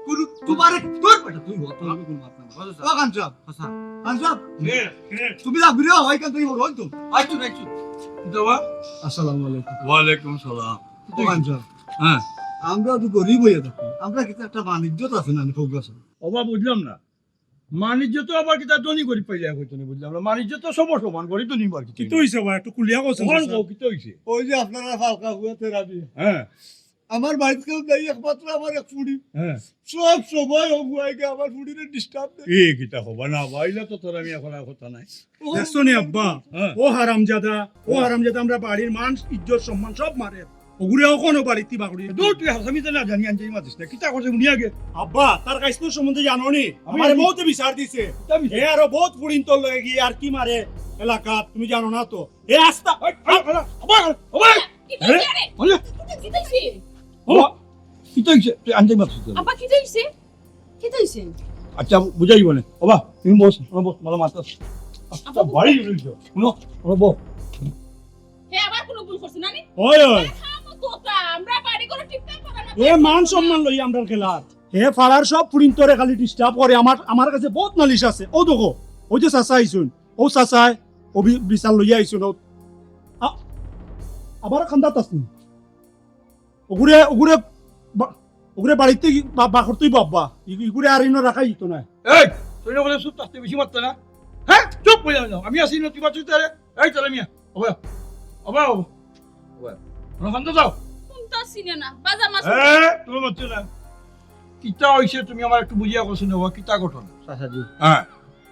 কুনু তোমারে তোর বেটা তুই বল, তোর আমি কোনো মাত নাই। ও খান সাহেব। আচ্ছা। খান সাহেব। কে? কে? তুমি না ঘুরে হয় কেন তুই বল তো? আইছো না, আইছো। কিতা বা? আসসালামু আলাইকুম। ওয়ালাইকুম সালাম। ও খান সাহেব। হ্যাঁ। আমরা তো গরিব হইয়া থাকি। আমরা কিতা একটা বাণিজ্য তো আছে না, আমি খোক আছে। ওবা বুঝলাম না। বাণিজ্য তো আবার কিতা ধনী গরিব পাইলে এক হইতো না, বুঝলাম না। বাণিজ্য তো সব সমান, গরিব ধনী আর কি। কিতা হইছে বা? একটু খুলিয়া কও, ওখান স্যার। কও, কিতা হইছে? ওই যে আপনারা ফালকা ফুয়া তেরাবি। হ্যাঁ। আমার বাড়িত কেউ নাই, একমাত্র আমার এক ফুড়ি। হ্যাঁ। সব সময় ও বুয়াইকে আমার ফুড়িরে disturb দেয়। এ কিতা হবা না, বাইলা তো তোর আমি এখন আর কথা নাই। ও দেখছো নি আব্বা? হ্যাঁ। ও হারামজাদা, ও হ্যাঁ। হারামজাদা আমরা বাড়ির মান, ইজ্জত, সম্মান সব মারে। ওগুরে অখনো বাড়িত বাকরি। দূর তুই হাসামিতে না জানি আনতে মাতিস না। কিতা করছে উনি আগে? আব্বা, তার কাইসনুর সম্বন্ধে জানো নি? আমি আমারে জানি। বহুত বিচার দিছে। কিতা বিচার? এ আরো বহুত ফুড়িন্তর লগে গিয়ে আর কি মারে এলাকাত, তুমি জানো না তো? এ আস্তা। ওই, ওই, ওই, ওই, ওই। কিতা আরে, হইছে রে? আরে। কিতা, কিতা হইছে? ও, কিতা হইছে? তুই আনতে মাতিস না। আব্বা, কিতা হইছে? কিতা হইছে? আচ্ছা, বুঝাই বলে। ওবা, তুমি বস, ওবা, বস, ভালো মাতাস। আচ্ছা, আব্বা, বাড়ি গেলি তো। শুনো, ওবা, বস। হে আবার কোনো ভুল করছে না নি? ওই, ওই। এ, খামো কথা। এ মান সম্মান লইয়া আমরার খেলাত। হে পাড়ার সব ফুরিন্তরে খালি ডিস্টার্ব করে। আমার, আমার কাছে বউত নালিশ আছে। অউ দেখো, অউ যে চাচা আইছইন, অউ চাচায় অউ বি-, বিচার লইয়া আইছইন। অউ আ-, আবার কান্দাত আছইন। অগুরে, অগুরে বা-, অগুরে বাড়িত থাকি বা-, বার করতে অইবো আব্বা। ই-, ইগুরে আর ইনো রাখা যাইতো নায়। এই, তুই না বলে চুপ থাকতে, বেশি মাততে না। হ্যাঁ, চুপ অইয়া যাও। আমি আছি না, তুই বাঁচিস তাহলে। এই, চলে মিয়া। ওবা, ওবা, ওবা। ওবা। ওরা কান্দা যাও। কুন্তা চিনে না, বাজা মাছ। এ, তুমি মাতছো না। কিতা অইছে তুমি আমারে একটু বুঝাইয়া কওছো না, ওবা, কিতা ঘটনা? চাচাজি। হ্যাঁ।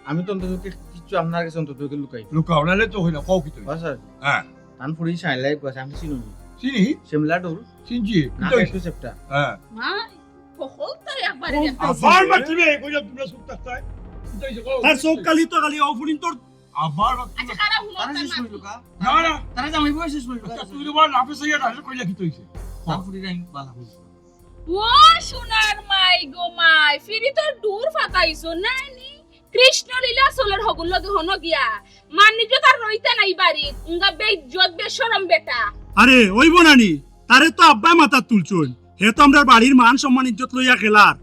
আমি তো অন্তত কি-, কিচ্ছু আপনার কাছে অন্তত কি লুকাই। লুকাও, নাইলে তো অইলো, কও কিতা অইছে? বাস আর কি। হ্যাঁ। তান ফুড়ি সাইলাই গেছে, আমি চিনি না। চিনি? শিমলা ডোল। চিনছি, না, কিতা অইছে? একটু সেপ্টা। হ্যাঁ। মা, কখন তারে একবারে কখন দেখো। আবার মাতিবে, কইলাম তোমরা চুপ থাকতে। কিতা অইছে, কও। তার চোখ কালি তো কালি, অউ ফুরিন্তর আবার আচ্ছা, কারা হুনো তারা তার শেষ মাত? অইলো কা? না, না। তারা জামাই বউ শেষ অইলো কা? আচ্ছা, তুই তোমার নাফে সাইয়া ডাইরেক্ট কইলা কিতা অইছে? তার ফুড়ির আমি বালা করি। ও সোনার মাই গো মাই, ফিরি তো দূর ফাতাইছো, নানি? কৃষ্ণলীলা চলের হগুর লগে হনো গিয়া। মান্নিত তার রইতা নাই বাড়িত, উঙ্গা বেইজ্জত বেশরম বেটা। আরে, অইবো নানি? তারে তো আব্বায় মাথাত তুলছইন। হে তো আমরার বাড়ির মান সম্মান ইজ্জত লইয়া খেলার।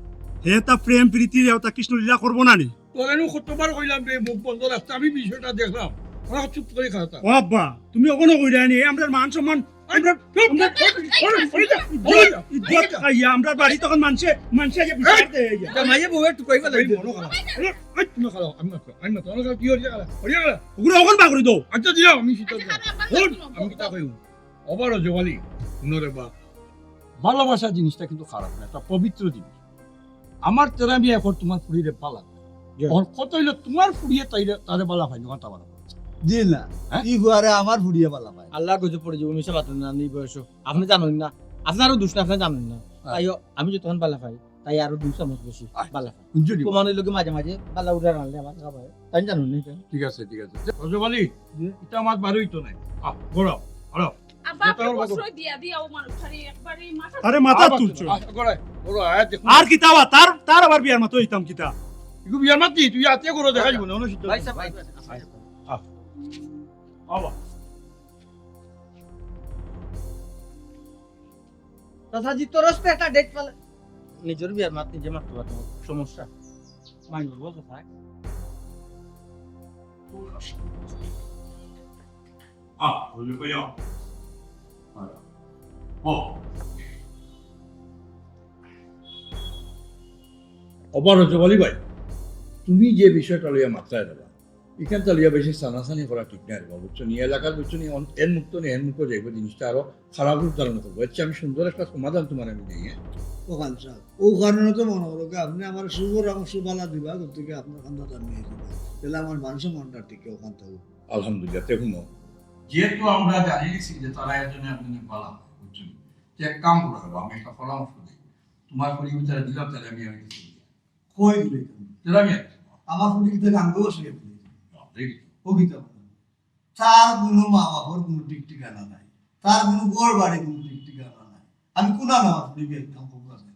হে তা প্রেম প্রীতি, হে তা কৃষ্ণলীলা করবো নানি? তোরে নু কতবার কইলাম বে, মুখ বন্ধ রাখতে, আমি বিষয়টা দেখলাম। ওরা চুপ করি খাতা। ও আব্বা, তুমি অখনো কইরায় নি, আমরার মান সম্মান, আমরার, আমরার ইজ্জত, ইজ্জত খাইয়া, আমরার বাড়ি তখন মানষে, মানষে আইয়া বিচার দেয় আইয়া। জামাইয়ে বউয়ে টুকাই ফেলাই এই দে। মনো খারাপ। এই, এই, তুমি খারাপ, আমি মাত্র, আমি মাত্র, অনো খারাপ, কি হইছে খারাপ? হইছে খারাপ? ওগুলো অখন বার করি দেও। আচ্ছা, দিলাম, আমি সিদ্ধান্ত। আচ্ছা, খারাপ, হুন, আমি কিতা কইমু? ওবা রজব আলী, হুনো রে বা, ভালোবাসা জিনিসটা কিন্তু খারাপ না, একটা পবিত্র জিনিস। আমার তেরা মিয়া এখন তোমার ফুড়িরে বালা পায়। জি। এখন কথা অইলো তোমার ফুড়িয়ে তাইরে, তারে বালা পায় না, কথা বালা পায়। জি না, হ্যাঁ? ই ফুয়ারে আমার ফুড়িয়ে বালা পায়। আল্লাহ গজব পড়ে যাবো, মিছা মাতেন না, নি বয়স। আপনি জানেন না, আপনারও দোষ না, আপনি জানেন না। হ্যাঁ। তাইও আমি যতক্ষণ বালা পাই, তাই আরো দুই চামচ বেশি আচ্ছা। বালা পাই। বুঝলি? প্রমাণ হইলো কি মাঝে মাঝে বালা উঠে রানলে আমার খাবার, তাই জানেন না এটা? ঠিক আছে, ঠিক আছে। রজব আলী, জি। এটা আমার বারোই তো নাই। আহ, ঘোরাও, ঘোরাও। আব্বা, আপনি যেটা আমার প্রশ্রয় দিয়া দিয়া ও মানুষ, আরে একবারে মাথা আরে মাথা আবার তুলছো। আহ, ঘোরায়, ঘোরায়, আয় দেখুন। আর কিতা বা, তার, তার আবার বিয়ার মাত অইতাম কিতা? এগু বিয়ার মাত নি, তুই আতে ঘোরা দেখা যাবো না, অন্য সিদ্ধ। ভাই সাহেব, ভাই সাহেব। আহ, বাবা। চাচাজি, তোর হস্তে একটা ডেট পালে। নিজের বিয়ার মাত নিজে মারতে পারতো, সমস্যা। মাইনর বলতো থাক। আহ, ওই যে কইও। ও। ওবা রজব আলী ভাই, তুমি যে বিষয়টা লইয়া মাতরায় রে বা, ইখানটা লইয়া বেশি সানাসানি করা ঠিক নায় রে বা, বুঝছো নি? এলাকার, বুঝছো নি, অন-, এর মুক্ত নেই, এর মুক্ত যাইবো, জিনিসটা আরো খারাপ রূপ ধারণ করবো। এর চেয়ে আমি সুন্দর একটা সমাধান তোমার আমি দিই, হ্যাঁ? ওখান সাহেব, ও কারণে তো মনে করো কি, আপনি আমার শুভ রং সুবালা দিবা, গতিকে আপনার কান্দাত আমি এই দিবা। তাহলে আমার মান সম্মানটা টিকে ওখান থাকবো। আলহামদুলিল্লাহ, দেখুন, যেহেতু আমরা জানি নিছি যে তারা এর জন্য আপনাদের বালা, বুঝছো নি? তো এক কাম করা হবে, আমি একটা পরামর্শ দিই, তোমার পরিবার তারা দিলাম, তাহলে আমি, আমি কিছু দিই। কই দিলে তুমি? তাহলে আমি আর কি করবো? আমার ফুড়ি কিতা গাঙ্গো বসে গেছে? বাপরে। ও কিতা বলে? তার কোনো মা বাপর কোনো ঠিক ঠিকানা নাই, তার কোনো ঘর বাড়ি কোনো ঠিক ঠিকানা নাই। আমি কোন আমার ফুড়ি বিয়া দিতাম কউক্কা চাই?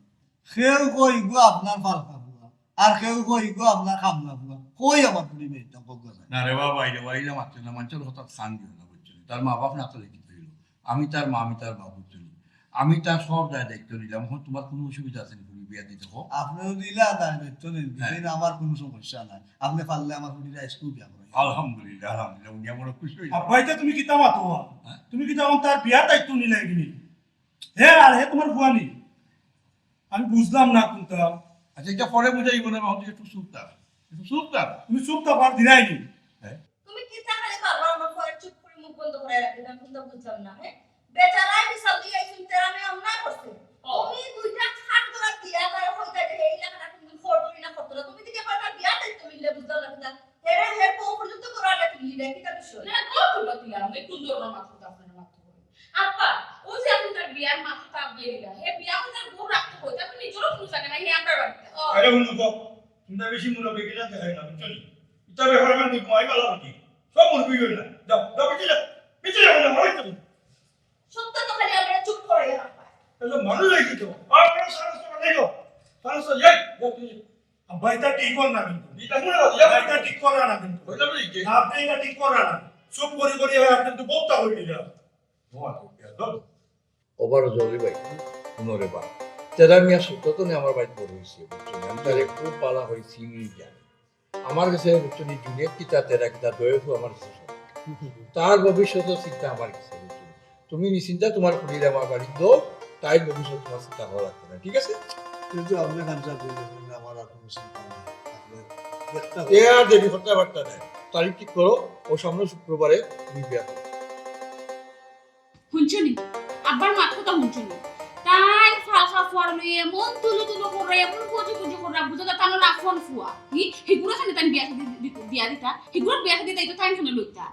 কেউ কয় ইগু আপনার ফালকা ফুয়া, আর কেউ কয় ইগু আপনার খামলা ফুয়া। কই আমার ফুড়ি বিয়া দিতাম কউক্কা চাই? না রে বাবা, এই রে বাবা, এই যে মাতছে না, মানুষের কথা কান দিও না, বুঝছো নি? তার মা বাপ না থাকলে কি হইলো? আমি তার মা, আমি তার বাপ, বুঝছো নি? আমি তার সব দায় দায়িত্ব নিলাম। এখন তোমার কোনো অসুবিধা আছে নি ফুড়ি বিয়া দিতে? কও। আপনি যদি ইলা দায় দায়িত্ব নেন, হ্যাঁ। দিলে আমার কোনো সমস্যা নাই। আপনি পারলে আমার ফুড়িরে আইজকু বিয়া করাই। আলহামদুলিল্লাহ, আলহামদুলিল্লাহ, উনি আমার খুশি হইল। আব্বা, ইটা তুমি কিতা মাতো? হ্যাঁ? তুমি কিতা এখন তার বিয়ার দায়িত্ব নিলায় কিনি? হে আর হে তোমার ফুয়া নি? আমি বুঝলাম না কোনটা। আচ্ছা, এটা পরে বুঝাইব না, এখন তুই একটু চুপ থাক, একটু চুপ থাক। তুমি চুপ থাকো, আর দিলাই নি। হ্যাঁ? তুমি কিতা খালি বারবার আমার ফুয়ারে চুপ করি মুখ বন্ধ করাই রাখি, আমি কোনটা বুঝলাম না, হ্যাঁ? বেচারায় বিচার দিয়া আইছইন, তেরা মিয়ায় অন্যায় করছে। ও। তুমি দুইটা খাট গলা দিয়া তারে কইতা যে এই লেখাটা তুমি ফোর করি না করতো না। তুমি যদি একবার তার বিয়ার দায়িত্ব নিলে বুঝলাম না কিতা। এরা হের বউ পর্যন্ত করার দায়িত্ব নিলে কিতা বিষয়? না, কত তুলো দিলাম, এই কোন ধরনের মাথা তো আপনার মাথা করে। আব্বা, ও যে আপনি তার বিয়ার মাথা তো আপনি দিলা, হে বিয়া হইলে আর বউ রাখতে হয়, তারপর নিজেরও কোনো জায়গা নাই, হে আমরা বাড়িতে। ও। আরে হুনো তো, তোমরা বেশি মুরব্বি কিনা দেখাই না, বুঝছো নি? ইতা ব্যাপারে আমার মুখ মাই বালা বুঝি। সব মুরব্বি হইল না। যাও, যাও, পিছিয়ে যাও, পিছিয়ে যাও, না, হয় তুমি। সত্য তো খালি আমরা চুপ করে রাখবা। এটা মানুষ হয়ে গেছে। আর কোনো সাহস তো নেই গো। সাহস তো যাই, যাও, তুমি। আব্বা, এটা ঠিক হল না কিন্তু। এটা মনে হয়, যাও। এটা ঠিক করা না কিন্তু। হইল না কি? না, আপনি এটা ঠিক করা না। চুপ করে করে হয়, আপনি তো বলতে হইল না। ও, আচ্ছা, যাও। ওবা রজব আলী ভাই, হুনো রে বা। তেরা মিয়া সত্যতনে আমার বাড়িত বড় অইছে, বুঝছো নি? আমি তারে খুব ভালা করি চিনি জানি। আমার গেছে, বুঝছো নি, জুনিয়র কিতা, তেরা কিতা, দয়া ফুয়া আমার গেছে সব। তার ভবিষ্যতর চিন্তা আমার গেছে, বুঝছো নি? তুমি নিশ্চিন্তা তুমার ফুড়িরে আমার বাড়িত দেও, তাইর ভবিষ্যৎ তুমার চিন্তা করা লাগতো না, ঠিক আছে? কিন্তু আপনি খান সাহেব বললেন, আমার আর কোনো চিন্তা নেই। আপনি দেখতে এ আর দেরি করতে পারতা না। তারিখ ঠিক করো, ও সামনে শুক্রবারে তুমি বিয়া করো। হুনছো নি? আব্বার মাত কথা হুনছো নি? তাইন ফালকা ফুয়ার লইয়া এমন তুলু তুলু কররা, এমন কুজু কুজু কররা, বুঝা যায় তান আপন ফুয়া। হি, হিগুরে খানে তাইন বিয়া শাদি দি-, বিয়া দিতা, হিগুরে বিয়া শাদি দিতা, তাইন খানে লইতা।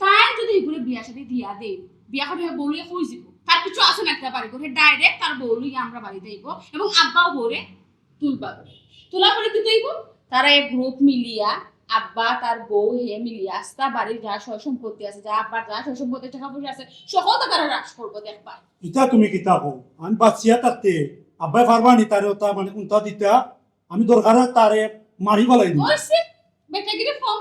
তাইন যদি হিগুরে বিয়া শাদি দিয়া দেইন, বিয়া করি হে বউ লইয়া কই যিবো? তার কিছু আছে না কিতা বাড়ি ঘর? হে direct তার বউ লইয়া আমরা বাড়িত আইবো এবং আব্বাও বউরে তুলবা। তুলার পরে কিতা অইবো? তারা এক group মিলিয়া, আব্বা, তার বউ, হে মিলিয়া, আস্তা বাড়ির যা সয় সম্পত্তি আছে, যা আব্বার যা সয় সম্পত্তি, টেকা পয়সা আছে, সকলতা তারা হ্রাস করবো, দেখবা। ইতা তুমি কিতা কও? আমি বাঁচিয়া থাকতে আব্বায় পারবা নি তারে ওটা, মানে, কুন্তা দিতা? আমি দরকার অয় তারে মারি ফালাই দিমু। অইছে, বেটাগিরি কম।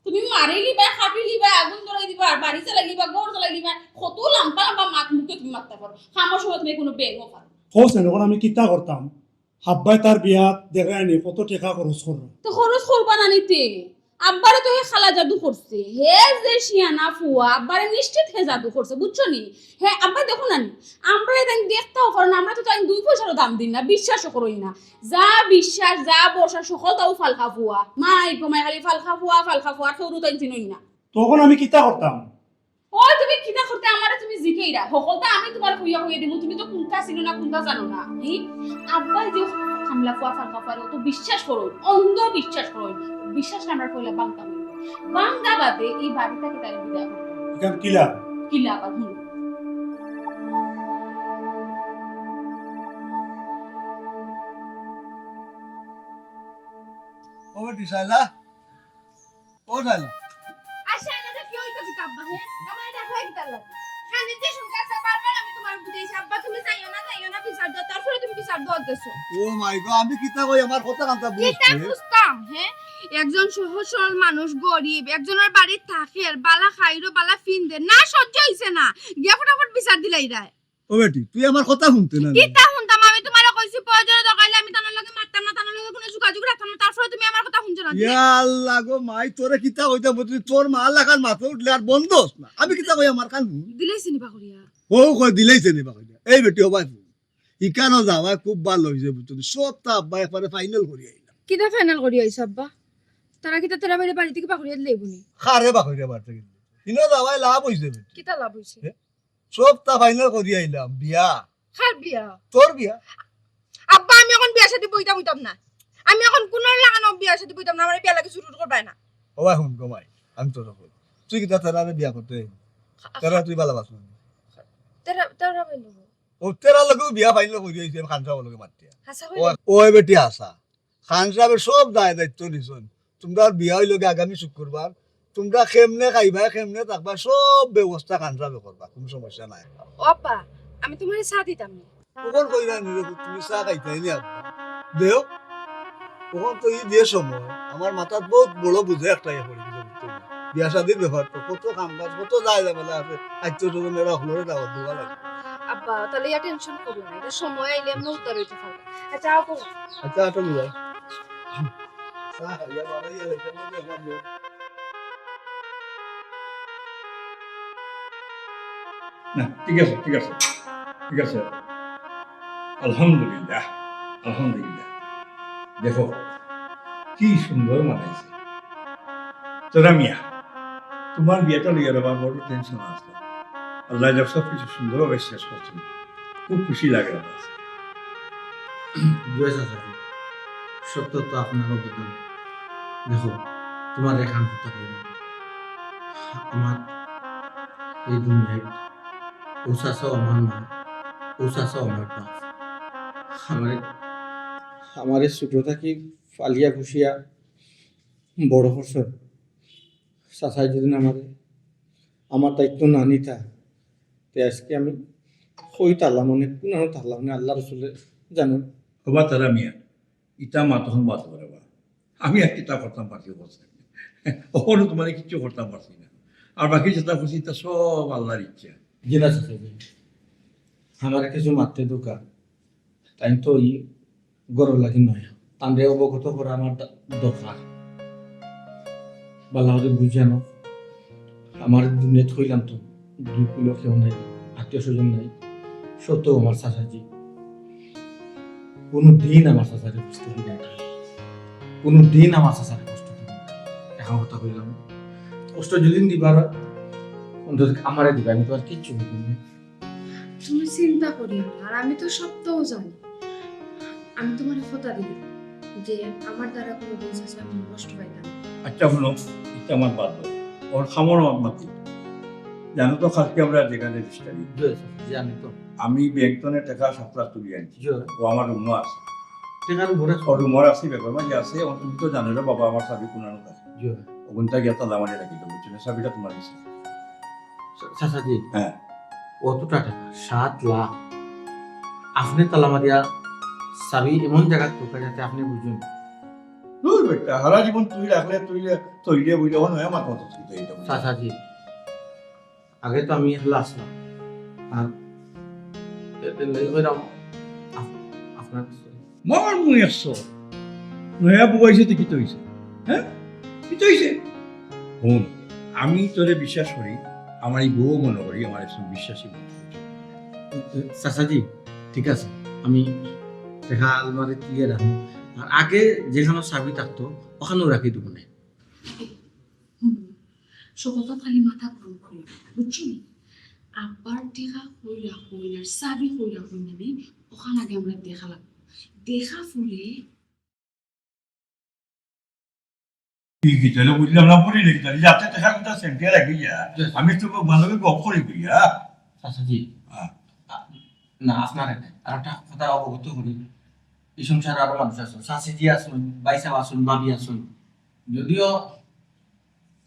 তুমি মারি লিবা, কাটি লিবা, আগুন ধরাই দিবা, আর বাড়ি জ্বালাই লিবা, ঘর জ্বালাই লিবা, কত লাম্বা লাম্বা মাত মুখে তুমি মাততা পারো। কামর সময় তুমি কুনু বেগও পারো না। কও সেন, অখন আমি কিতা করতাম? আব্বায় তার বিয়াত দেখরায় নি কত টেকা খরচ কররা। তো খরচ করবা না নি তে? আব্বারে তো হে কালা জাদু করছে। হে যে শিয়ানা ফুয়া, আব্বারে নিশ্চিত হে জাদু করছে, বুঝছো নি? হে আব্বা দেখো না নি, আমরা এদিন দেখতাও পারো না, আমরা তো তাইন দুই পয়সারও দাম দিন না, বিশ্বাসও করইন না। যা বিশ্বাস, যা ভরসা, সকলতাউ ফালকা ফুয়া। মাই গো মাই, খালি ফালকা ফুয়া, ফালকা ফুয়া, আর কেউরে তাইন চিনইন না। তখন আমি কিতা করতাম? ওই তুমি কিতা করতে আমারে তুমি জিকাইরা? হকলতা আমি তুমারে কইয়া কইয়া দিমু, তুমি তো কুন্তা চিনো না, কুন্তা জানো না। হি? আব্বায় যে কামলা ফুয়া, ফালকা ফুয়ারে অত বিশ্বাস করইন, অন্ধ বিশ্বাস করইন। বিশ্বাস আমরা কইলা ভাঙতাম অইবো। ভাঙা বাদে ই বাড়ি থাকি তারে বিদায় করতাম। ইখান কিলা? কিলা আবার হুনো। ও বেটি শায়লা, ও শালা। আচ্ছা, এটা কি হইতো কি আব্বা, হে? আমার এটা হয় কি তার লাগে? খালি যে শুনতে আছে, বারবার আমি তুমারে বুঝাইছি, আব্বা, তুমি যাইও না, যাইও না, বিচার দেও, তারপরে তুমি বিচার দেওয়ার দেছো। ও মাই গো, আমি কিতা কই, আমার কথা কানতা বুঝ কিতা তে? বুঝতাম, হে? একজন সহজ সরল মানুষ, গরিব, একজনের বাড়ি থাকের, বালা খাইরো, বালা ফিন্দে, না সহ্য হইছে না, গিয়া ফটাফট বিচার দিলাইরায়। ও বেটি, তুই আমার কথা হুনতে না নি? কিতা হুনতাম? আমি তুমারে কইছি, প্রয়োজনে দরকার অইলে আমি তানর লগে মাততাম না, তানর লগে কুনু যোগাযোগ রাখতাম না, তারপরে তুমি আমার কথা হুনছো না। ইয়া আল্লাহ গো মাই, তোরে কিতা কইতাম, তুই তোর মা লাখান মাথা উঠলে আর বন্ধ হস না। আমি কিতা কই আমার কান হুন। দিলাইছে নি বা করিয়া? ও কই দিলাইছে নি বা করিয়া। এই বেটি, ও ভাই, ইখানো যাওয়ায় খুব ভালা অইছে, বুঝছো নি? সবতা আব্বা একবারে final করি আইলাম। কিতা final করি আইছো আব্বা? তারা কিতা তেরা ভাইরে বাড়ি থাকি বার করিয়া দিলাইবো নি? কারে বার করিয়া বাড়ি থাকি দিলাইবো? ইনো যাওয়ায় লাভ অইছে বেটি। কিতা লাভ অইছে? এ? সবতা final করি আইলাম, বিয়া। কার বিয়া? তোর বিয়া। আব্বা, আমি অখন বিয়া শাদি বইতাম অইতাম না। আমি অখন কুনু লাখানো বিয়া শাদি বইতাম না, আমারে বিয়া লাগি জুরুর করবায় না। ও ভাই, হুন গো ভাই, আমি তোরে কই। তুই কিতা তেরারে বিয়া করতে? তেরা তুই ভালা পাস না? তেরা, তেরা ভাই নেবো। ও তেরার লগেউ বিয়া final করি আইছি আমি খান সাবর লগে মাতিয়া। হাছা কইলে? ও, ওই বেটি হাছা। খান সাবে সব দায় দায়িত্ব নিছইন। তুমরার বিয়া অইলোগি আগামী শুক্রবার। তুমরা কেমনে খাইবায়, কেমনে থাকবায়, সব ব্যবস্থা খান সাবে করবা, কুনু সমস্যা নাই। ও আব্বা, আমি তুমারে চা দিতাম নি। অখন কইরা নি রে, তুমি চা খাইতায় নি আব্বা? দেও। অখন তো ই যে সময়, আমার মাথাত বউত বড় বুঝা একটা ইয়ে পড়ি গেছে, বুঝছো নি? বিয়া শাদির ব্যাপার তো, কত কাম কাজ, কত যায় ঝামেলা আছে, আত্মীয় স্বজন এরা হকলরে দাওয়াত দেওয়া লাগে। আব্বা, তাইলে ইয়া tension করিও না, ইটা সময় আইলে এমনে উদ্ধার অইতে পারবা। আচ্ছা, আও করো। আচ্ছা, আটো নিবা। চা খাইয়া বাড়াইয়া যাইতে হবে, আমার লোক। না, ঠিক আছে, ঠিক আছে, ঠিক আছে। আলহামদুলিল্লাহ, আলহামদুলিল্লাহ। দেখো, কি সুন্দর মানাইছে। তেরা মিয়া, তুমার বিয়াটা লইয়া রে বা বড় tension আছে। আল্লায় যাক সব কিছু সুন্দরভাবে শেষ করছইন। খুব খুশি লাগে আমার। জয় চাচা, সত্য তো আপনার অবদান। দেখো, তুমারে এখান কথা কইলাম। আমার এই দুনিয়াত ও চাচাও আমার মা, ও চাচাও আমার বাপ। আমারে, আমারে ছোট থাকি পালিয়া পুষিয়া বড় করছইন। চাচায় যদি আমারে, আমার দায়িত্ব না নিতা, তে আজকে আমি কই থাকলাম, অনে কুনানো থাকলাম, অনে আল্লাহ রসুলে জানইন। ওবা তেরা মিয়া, ইতা মাত অখন বাদ দেও রে বা। আমি আর কিতা করতাম পারছি বলছে। অখনো তুমারে কিচ্ছু করতাম পারছি না। আর বাকি যেতা করছি, ইতা সব আল্লাহর ইচ্ছা। জি না চাচা জি। আমারে কিছু মাততে দেউক্কা। তাইন তো ই ঘরর লাগি নয়া, তানরে অবগত করা আমার দ-, দরকার। বালা করি বুঝানো, আমার দুনিয়াত কইলাম তো, দুই কুলো কেউ নাই, আত্মীয় স্বজন নাই, সত্ত্বেও আমার চাচাজি। কোনো দিন আমার চাচারে কষ্ট দিবা না, কোনো দিন আমার চাচারে কষ্ট দিবা না। এখন কথা কইলাম, কষ্ট যদি দিবার অন্তত আমারে দিবা, আমি তো আর কিচ্ছু বলবো না। তুমি চিন্তা করিও না, আর আমি তো সবটাও জানি। আমি তোমারে কথা দিলাম যে আমার দ্বারা কোনো দিন চাচার মনে কষ্ট পাইতা না। আচ্ছা, হুনো, ইটা আমার বাদ দেও। ওর খামর আমার মাতি। জানো তো, কালকে আমরা যেখানে রেজিস্টারি। জি, স্যার, জি, আমি তো। আমি ব্যাংক থনে টেকা সাত লাখ তুলি আনছি। জি। ও আমার রুমো আছে। টেকার উপরে ওর রুমো আছে, ব্যাগর মাঝে আছে। এখন তুমি তো জানো রে বাবা, আমার চাবি কোনানো আছে। জি। ওখানটা গিয়া তালা মারি রাখি দেবো, বুঝছো না? চাবিটা তোমার কাছে। চা-, চাচাজি, হ্যাঁ। অতটা টেকা, সাত লাখ। আপনে তালা মারিয়া চাবি এমন জাগাত ঢুকাই যাতে আপনে বুঝুন। দূর বেটা, সারা জীবন তুই রাখলে, তুই লে-, তৈলে বইলে, অখন হয় আমার মতো তুই তো এইটা বুঝলি। চাচাজি, আগে তো আমি একলা আছলাম, আর এ-, এ-, এ-, ওইরকম আপ-, আপনার কাছে। মামার মুই একশো। নয়া বউ আইছে তো কিতা অইছে? হ্যাঁ? কিতা অইছে? হুন, আমি তোরে বিশ্বাস করি, আমার এই বউ মনে করি, আমার একজন বিশ্বাসী বন্ধু। চাচাজি, ঠিক আছে, আমি টেকা আলমারি দিয়ে রাখবো। আর আগে যেখানে চাবি থাকতো, ওখানেও রাখি দেবো না। হুনো, সকলটা খালি মাথা গরম করি, বুঝছো নি? আব্বার টেকা কই রাখইন আর চাবি কই রাখইন, মানে, ওখান আগে আমরা দেখা লাগবো। দেখা পড়ে কি কি তাহলে বুঝলাম না, বুঝলি নাকি? তাহলে যাতে দেখা কথা সেন্টিয়া রাখি যা। জি। আমি তো ভালো করে গপ করি কই, হ্যাঁ? চাচাজি, হ্যাঁ। আ-, না, আপনার আর একটা কথা অবগত করি। এই সংসারে আরো মানুষ আছইন, চাচিজি আছইন, ভাইসাব আছইন, ভাবি আছইন। যদিও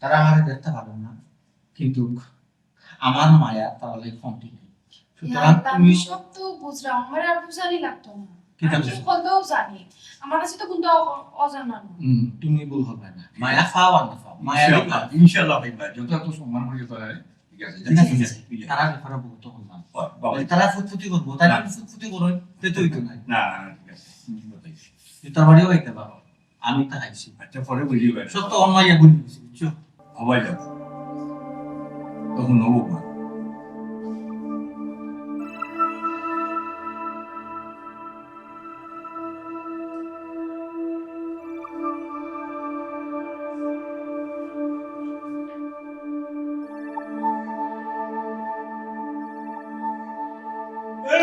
তারা আমারে দেখতা পারইন না, কিন্তু আমার মায়া তারা লাগি কমতি নাই। সুতরাং ইয়া আল্লাহ, তুমি আমি সব তো বুঝলাম, আমার আর বুঝানি লাগতো না। ঠিক আমি আছে। সকলটাও জানি, আমার কাছে তো কোনটা অ-, অজানা না। হুম, তুমি ভুল করবে না। মায়া পাও আর না পাও, মায়া ইনশাআল্লাহ, ইনশাআল্লাহ ভাই, ভাই, যথাযথ সম্মান করি তারা, ঠিক আছে, ঠিক আছে, ঠিক আছে। তারা ব্যাপারে ভুল তো করলাম। বাহ, বাহ। তারা ফুটফুটি করবো, তাই না? না। ফুটফুটি করো, তে তো হইতো না। না, না, না, ঠিক আছে। হুম, ঠিক আছে। জুতার বাড়িও খাইতে পারো। আমি তা খাইছি। আচ্ছা, পরে বুঝি ভাই। সব তো অনলাইনে ভুলি গেছি, বুঝছো? হবাই যাও। তখন হবো মা।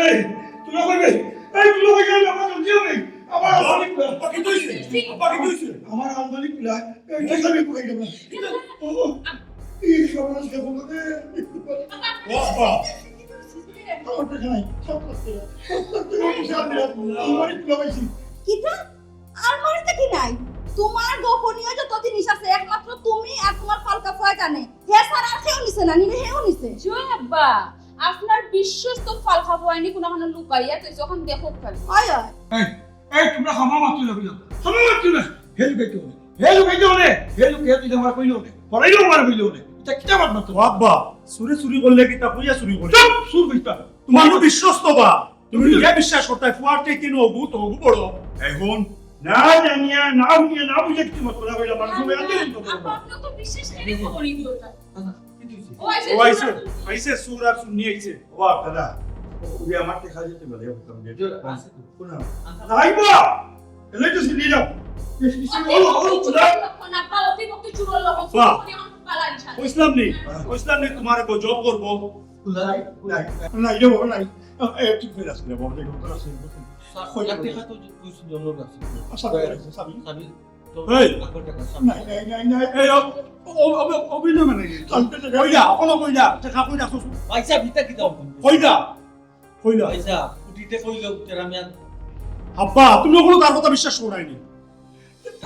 এই, তোমরা কইবে, এই, তোমরা কইবে, আমার জলদি হবে। আমার আলমারি খুলা। বাকি তো হইছে। বাকি তো হইছে। আমার আলমারি খুলা। এই, এই, আমি কই দেব না। ও, এই সমাজ দেখো না রে। বাবা। আমার টাকা নাই, সব করতে হবে। সব করতে হবে, আমি জানি না। আলমারি খুলা পাইছি। কিতা? আলমারিতে কি নাই? তোমার গোপনীয় যত জিনিস আছে, একমাত্র তুমি আর তোমার ফালকা ফুয়া জানে। হে ছাড়া আর কেউ নিছে না, নিলে হেও নিছে। জয় আব্বা, আপনার বিশ্বস্ত ফালকা ফুয়াইনি কোনোখানো লুকাইয়া তো যখন দেখো খালি। হয়, হয়। এই, এই, তোমরা খামা মারছো না, বুঝলাম? খামা মারছো না। হে লুকাইতে হবে। হে লুকাইতে হবে। হে লুকাইতে আমার কইলে হবে। পড়াইলেও আমার কইলে হবে। এটা কিতা মাত মারতো? ও আব্বা, চুরি চুরি করলে কিতা কইয়া চুরি করে? চুপ, চুর কইতা। তোমার তো বিশ্বস্ত বা। তুমি যে বিশ্বাস করতে ফুয়ার থেকে নবু, তবু বড়। এখন না জানিয়া, না শুনিয়া, না বুঝে কিছু মত কথা কইলা, মানুষ হবে, আনতে দিন তো বড়। আব্বা, আপনি তো বিশ্বাস করে করি দিও না। ও আইছে, ও আইছে, আইছে, সুর আর সুন্নি আইছে। ও বাপ, দাদা, ও, ওই আমার দেখা যেতে বলে, ও তো বলে, আছে তো। শোনো। নাই বা, এলে তো সিনি যাও। এ, এ, এ, ও, ও, ও, খোদা। না, বাবা, তুই বকতে চুরো লোক, বাহ। তুই আমার বালা ইচ্ছা। কইছিলাম নি, কইছিলাম নি, তোমার গজব করবো। নাই, নাই, নাই রে বাবা, নাই। এ, এ, তুই ফেরাস রে বাবা, দেখো, তোরা সেই মতন। স্যার, কই এক যাবে? টাকা তো কইছি জন্য রাখছি। আচ্ছা, ঠিক আছে, স্বামী। স্বামী, তো এই! এক টাকা স্বামী। নাই, নাই, নাই, নাই। এই, ও, ও, ও, ও, অভিনয় মানে কি? কালকে টাকা কইলা, অখনো কইলা, টাকা কইলা, শ্বশুর। ভাই সাহেব, ইটা কি দাও? কইলা, কইলা। ভাই সাহেব, উঠিতে কইলো, তেরা মিয়া। আব্বা, তুমি অখনো তার কথা বিশ্বাস করো নাইনি।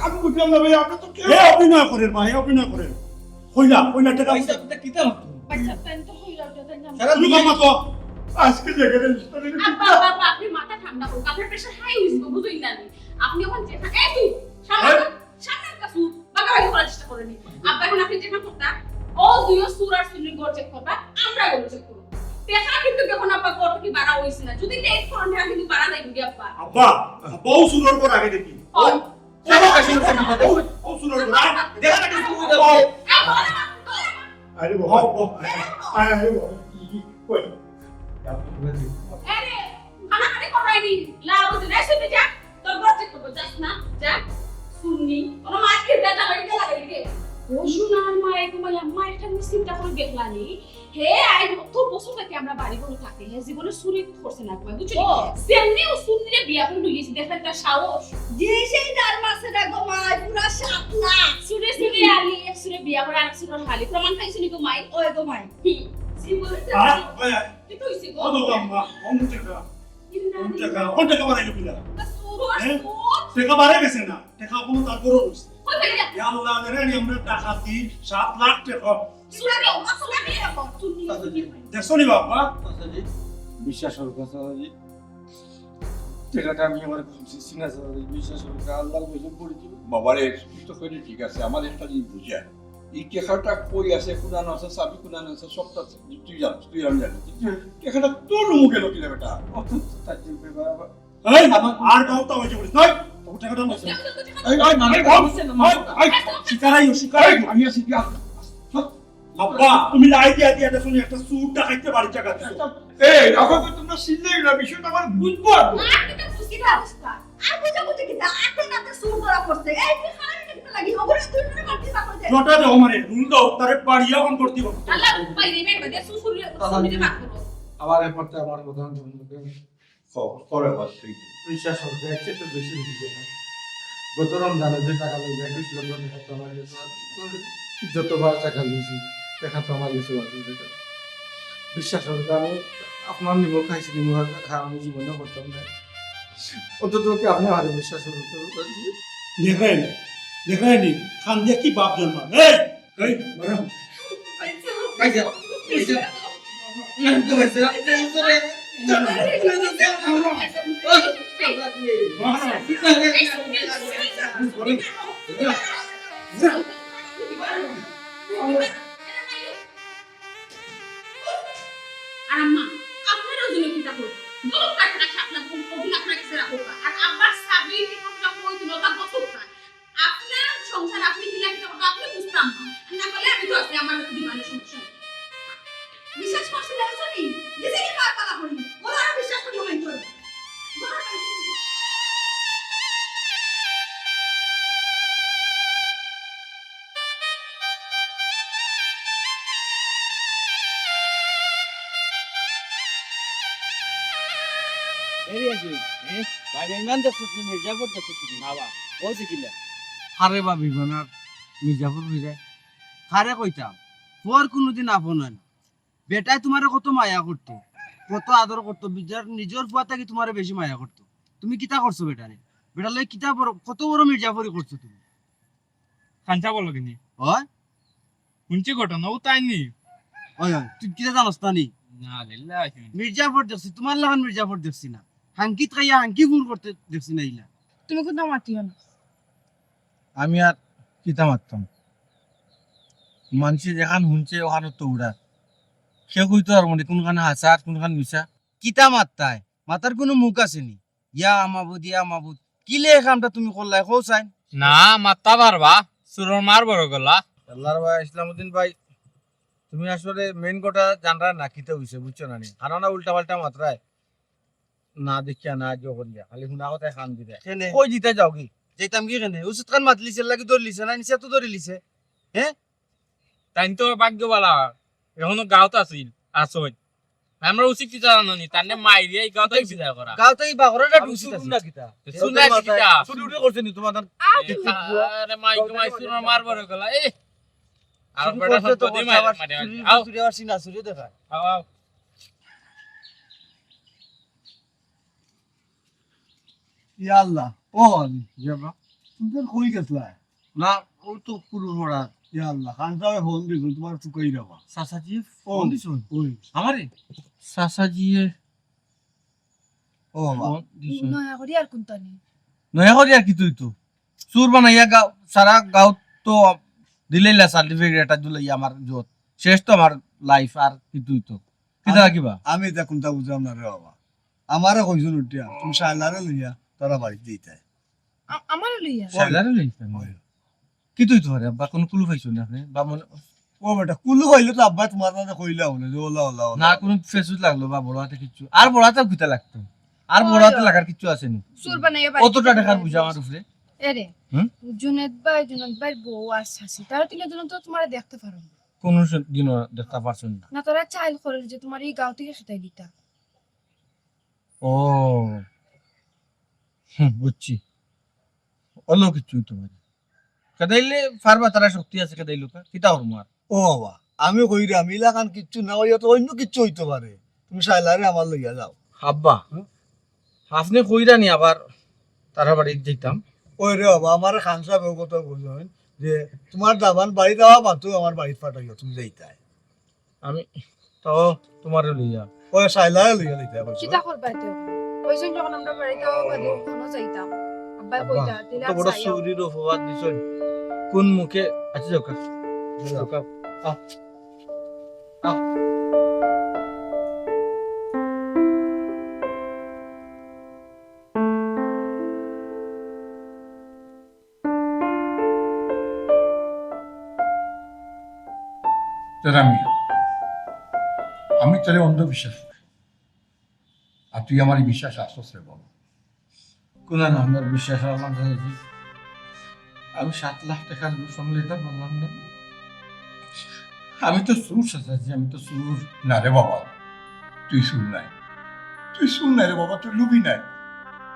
আমি বুঝলাম না ভাই, আপনি তো কেউ এ অভিনয় করের মা, এ অভিনয় করের। কইলা, কইলা টাকা ভাই সাহেব, ইটা কিতা মাতো? ভাই সাহেব, তাই তো কইলা, ওটা তাই না। সারা তুমি দুনিয়া কম মাতো। আজকে জায়গাটা আব্বা, আব্বা, আব্বা, আপনি মাথা ঠান্ডা করুন। আপনার প্রেশার হাই হইছে, বুঝুন না নি। আপনি এখন যে, এই তুই, সামনে এই! তো, সামনে একটা সুর, বাগাবাগি করার চেষ্টা করেনি। আব্বা, এখন আপনি যেটা করতা, ও দুইও সুর আর সুন্নির ঘর চেক করবা, আমরা ঘর চেক করব। দেখা কিন্তু যখন আব্বা ঘর থেকে বাড়াও, কইছি না, যদি লেট করো না, কিন্তু পারা যাইব কি আব্বা? আব্বা, আব্বা, ও চুরর ঘর আগে দেখি। ও, ও, ও চুরর ঘর, আয়, দেখা না কিছু। এই, বলো না, বলো না। আরে বাবা, ও, ও, আরে, আরে বাবা, কি, কি, কই? আরে, কানাকানি করাইনি, লাভ হচ্ছে না, শুনে যা, তোর ঘর চেক করবো, যাস না, যা, শুননি, কোনো মাছ খেতে যা, বাড়িতে লাগাই দে। ও সোনার মা, এরকম বলে, আম্মা, একটা জিনিস চিন্তা করে দেখলানি, হে, আই অত বছর থাকি আমরা বাড়ি ঘরে থাকি, হে জীবনে চুরি করছে না, তোমার বুঝছো? ও। সেমনি ও সুন্নিরে বিয়া করে লইয়েছি, দেখেন তার সাহস। যে সেই তার মাসে দেখো মা, পুরা সাত লাখ। চুরে চুরে আলি, এক চুরে বিয়া করে, আর চুরর হালি। প্রমাণ পাইছো নি গো মাই? ওই গো মাই। হুম। জীবনে আ, ওই, ওই। কি কইছি গো? কত দাম মা? কম টাকা। কম টাকা, কম টাকা বাড়াই গেল না। চুর, হ্যাঁ? চুর। টাকা বাড়াই গেছে না। টাকা কোনো তার ঘরো রইছে। কই ফেলে গেছে? ইয়া আল্লাহ, জানেন আমরা ডাকাতি সাত লাখ টাকা। চুরি, চুরি, চুরি। দেখছো নি বাবা? চাচাজি, বিশ্বাস করো চাচাজি, টাকাটা আমি আমার খুশি সিনা চাচাজি, বিশ্বাস করো, আল্লাহর কসম করে দিব। বাবারে, তুই তো কইলি ঠিক আছে, আমার একটা জিনিস বুঝা, এই টাকাটা কই আছে, কোনানো আছে, চাবি কোনানো আছে, সবটা তুই জানিস, তুই আমি জানি। কিন্তু টাকাটা তোর রুমে গেল কিনা বেটা? অত তার জন্য বাবা। এই, আমার আর কাউ তো হয়েছে বলিস, নয়, ও টাকাটা নয়। এই, এই, মানে, এই, এই, এই, শিকারাই, শিকারাই। আমি আছি, কি আছে? আব্বা, তুমি লাই দিয়া দিয়া দেখো নি, একটা চুর ডাকাইতে বাড়ি জায়গা দিছো। এই, এখন তো তোমরা চিনলেই না, বিষয়টা আমার বুঝবো আর। আর কিতা বুঝি না অবস্থা? আর বুঝা বুঝি কিতা? এখন রাতে চুর ধরা পড়ছে। এই, তুই খারাপ কিতা লাগি? ওগুলো তুই করে মারতে পারো যে। জটা দেও মারে, রুল দাও, তারে বাড়িয়া অন করতে পারো। আল্লাহ, ভাই, রে, মেয়ে, দে, চুর, চুর, চুর, চুর, মার করো। আবার এ পড়তে আমার কথা শুনবে। ক-, করে পারছি। বিশ্বাস করো, দেখছে তো বেশি হয়ে গেল। গত রমজানে যে টাকা লইলে, একুশ লক্ষ টাকা তো আমার গেছে। যতবার টাকা লইছি, টাকা তো আমার গেছে বাকি টাকা। বিশ্বাস করো, আমি আপনার নিমক খাইছি, নিমক খা-, আমি জীবনে করতাম না। অন্তত কি আপনি আমারে বিশ্বাস করতে পারবেন? দেখেন, দেখেন, খান দিয়ে কি বাপ জন্মায়? এই, এই, ম্যাডাম। আর আম্মা, আপনারাও যেন কিতা করুন। দরকার না সাত লাখ, ওগুলো আপনার কাছে রাখো। আর আব্বার চাবি, টেকা, পয়সা কই দিল, বা কত আপনার সংসার আপনি কিলা কিতা করবা, আপনি বুঝতাম না। আর না করলে আমি তো আছি, আমার হাতে দিবা না, সমস্যা নাই। বিশ্বাস করছি না, বুঝছো নি? নিজে কি পার পালা করি, ওরা আর বিশ্বাস করি হইতো না। এই আছে, হ্যাঁ? ভাই, ইমান দেখছো কি, মির্জাফর দেখছো কি? না বা, ও যে কিলা? আরে বা, বিমানার মির্জাফর ফিরে। আরে কইতাম, পর কোনোদিন আপন হয় না। বেটায় তোমারে কত মায়া করতো, কত আদর করতো, নিজর, নিজর ফুয়া থাকি তোমারে বেশি মায়া করতো। তুমি কিতা করছো বেটারে? বেটার লগে কিতা বড়, কত বড় মির্জাফরি করছো তুমি? খানসা বলো কিনি? হয়? শুনছি ঘটনা, ও তাই নি? হয়, হয়, তুই কিতা জানোস তা নি? না, লিল্লাহ, শুনি। মির্জাফর দেখছি, তোমার লাখান মির্জাফর দেখছি না। হাঙ্কিত খাইয়া হাঙ্কি ফুর করতে দেখছি না ইলা। তুমি কোনটা মাতিও না। আমি আর কিতা মাততাম? মানষে যেখান হুনছে, ওখানো তো উড়ার। কেউ কইতো পারবো নি, কোনখান হাছা আর কোনখান মিছা। কিতা মাততায়? মাতার কুনু মুখ আছে নি? ইয়া মাবুদ, ইয়া মাবুদ। কিলা ই কামটা তুমি করলায়, কও চাইন? না, মাততা পারবা। চুরর মার বড় গলা। আল্লাহর ভাই, ইসলামউদ্দিন ভাই, তুমি আসলে মেইন কথা জানরায় না, কিতা অইছে, বুঝছো না নি? হানা না উল্টা পাল্টা মাতরায়। না দেখিয়া না জো করিয়া, খালি হুনা কথায় কান দিরায়। কেনে? কই দিতা যাওগি? যাইতাম কি কেনে? উচিত খান মাতলিছে, লাগি ধরলিছে না, নিচে তো ধরিলিছে। হ্যাঁ? তাইন তো ভাগ্য বালা, এখনো গাঁওত আছিল, আছইন। আমরা উচিত কিতা জানো নি? তানরে মাইরিয়া ই গাঁওত বিদায় করা। গাঁওত ই বাগরে না আমি উচিত শুনুন আছে। না কিতা? শুন না কিতা? চুরি উঠে করছে নি তোমার ধান? আরে মাই গো মাই, চুরর মার বড় গলা। এ! আর চুরি বেটা করছে তো সব করছে, মারে, আবার মারে, মারে। চুরি আও। চুরি আবার সিনা চুরি দেখা। আও, আও। ইয়া আল্লাহ, ও আলী, ইয়া বা, তুমি তো কই গেছলা? না, ও তো পুরো পড়া। ইয়া আল্লাহ, খান সাহেব ফোন দিছইন, তোমার চুকাই রাবা। চাচাজি ও, ফোন দিছইন? ওই। আমারে? চাচাজিয়ে ও বাবা। ফোন দিছইন। নয়া করি আর কোনটা নেই? নয়া করি আর কিতা অইতো? চুর বানাইয়া গাঁও, সারা গাঁওত তো দিলাইলা সার্টিফিকেট এটা দিলাই আমার জোত। শেষ তো আমার লাইফ, আর কিতা অইতো? কিতা আমি, রাখিবা? আমি এটা কোনটা বুঝলাম না রে বাবা। আমারে কইছইন উঠিয়া, তুমি শায়লারে লইয়া তারা বাড়িত যাইতায়। আ- আমারে লইয়া? শায়লারে লইতাম। হয়। কিতা অইতো পারে আব্বা, কুনু কুলু পাইছো না আপনে? বা মনে ও বেটা, কুলু পাইলে তো আব্বা তোমার নামে কইলা বলে যে ওলা ওলা ওলা। না কুনু ফেসুত লাগলো বা বড় হাতে কিচ্ছু। আর বড় হাতে কিতা লাগতো? আর বড় হাতে লাগার কিচ্ছু আছে নি। চুর বানাইয়া বাড়িত অত টাকার বুঝা আমার উপরে। এরে, হুম? জুনেদ ভাই, জুনেদ ভাইর বউ আর শাশি, তারা তিনজন তো তোমারে দেখতে পারইন না। কুনু দিনও দেখতা পারছইন না। না, তারা চাইল করে যে তোমার এই গাঁও থাকি খেদাই দিতা। ও। হুম, বুঝছি। অইলেও কিচ্ছু অইতো পারে। খেদাইলে পারবা, তারা শক্তি আছে খেদাইলো কা। কিতা করমু আর? ও বাবা, আমি কইরাম, ইলাখান কিচ্ছু না অইয়া তো অইন্য কিচ্ছু অইতো পারে। তুমি শায়লারে আমার লইয়া যাও। আব্বা, আপনে কইরা নি আবার তারা বাড়িত যাইতাম। ওই রে বাবা, আমারে খান সাহেব ও কথা কইছইন যে তোমার দামান বাড়িত আওয়া মাত্র আমার বাড়িত পাঠাইও, তুমি যাইতায়। আমি তাও তোমারে লইয়া। ওই শায়লারে লইয়া যাইতায় কইছইন। কিতা করবা এতে? কইছইন যখন আমরা বাড়িত আওয়া বাদে ওখানো যাইতাম। আব্বায় কইতা, দিলে তো বড় আচ্ছা, আইও। চুরির অপবাদ দিছইন। কোন মুখে? আচ্ছা, যাও কা। যাও কা। আহ। আহ। তেরা মিয়া, আমি তোরে অন্ধবিশ্বাস করি, আর তুই আমার এই বিশ্বাস আসছস রে বাবা। কোন না, আমার বিশ্বাস আল্লাহ জানে। আমি সাত লাখ টাকার ঘুষ সামলাইতাম পারলাম না। আমি তো চুর চাচাজি, আমি তো চুর। না রে বাবা, তুই চুর নায়, তুই চুর নায় রে বাবা, তুই লুবি নায়।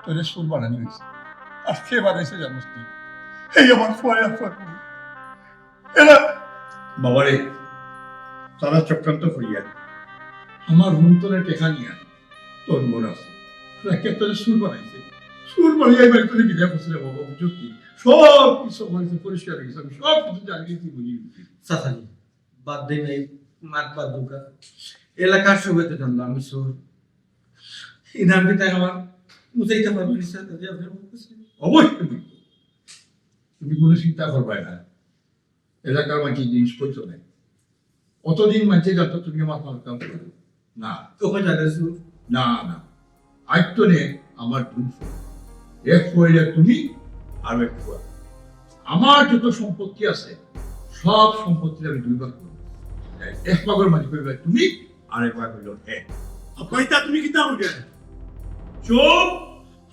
তোরে চুর বানানি অইছে, আর কে বানাইছে জানোস নি? এই আমার ফুয়া আর ফুয়া। এরা বাবারে, তারা চক্রান্ত করিয়া আমার রুম তোরে টেকা নিয়া তোর মন আছে, রাখিয়া তোরে চুর বানাইছে। চুর বানাইয়া এবার তোরে বিদায় করছে রে বাবা, বুঝছস নি? সব কিছু আমার কাছে পরিষ্কার অই গেছে, আমি সব কিছু জানি, তুই বুঝি গেছিস। চাচাজি, বাদ দেই নাই, মাত বাদ দুকা। এলাকার সবাই তো জানলো আমি চুর। এই নাম কি তাই আমার বুঝাইতে পারবেন চাচাজি আপনার কাছে? অবশ্যই বুঝবো। তুমি কোনো চিন্তা করবায় না, এলাকার মানষে জিনিস কইতো নাই। অতদিন মানষে জানতো তুমি আমার মাল কাম করো না। তখন জানে চুর। না, না, আজ তো নে আমার দুই ফুয়া। এক ফুয়া অইলে তুমি, আর এক ফুয়া। আমার যত সম্পত্তি আছে, সব সম্পত্তি আমি দুই ভাগ করব। এক ভাগর মালিক অইবে তুমি, আর এক ভাগ অইলো হে। আব্বা, ইতা তুমি কিতা করবে? চুপ!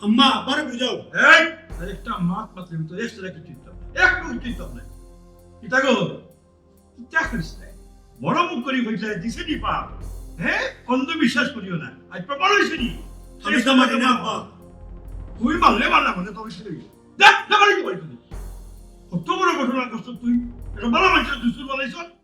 আম্মা, আব্বারে বুঝাও। এই, আর একটা মাত মাতলে আমি তো এক সেরা কিছু দিতাম না। এক ফুট দিতাম না। কিতা গো? চিন্তা করিস না। বড় মুখ করি কইলে দিছে নি পাপ। হ্যাঁ? অন্ধবিশ্বাস করিও না। আজ প্রমাণ অইছে নি? আমি তো মানি না, আব্বা। তুই মারলে মারলা মানে তোর সাথে। দেখ, না মারি কি পারি তুই? কত বড় ঘটনা করছস তুই? এটা বড় মানুষের দুসুর বানাইছস?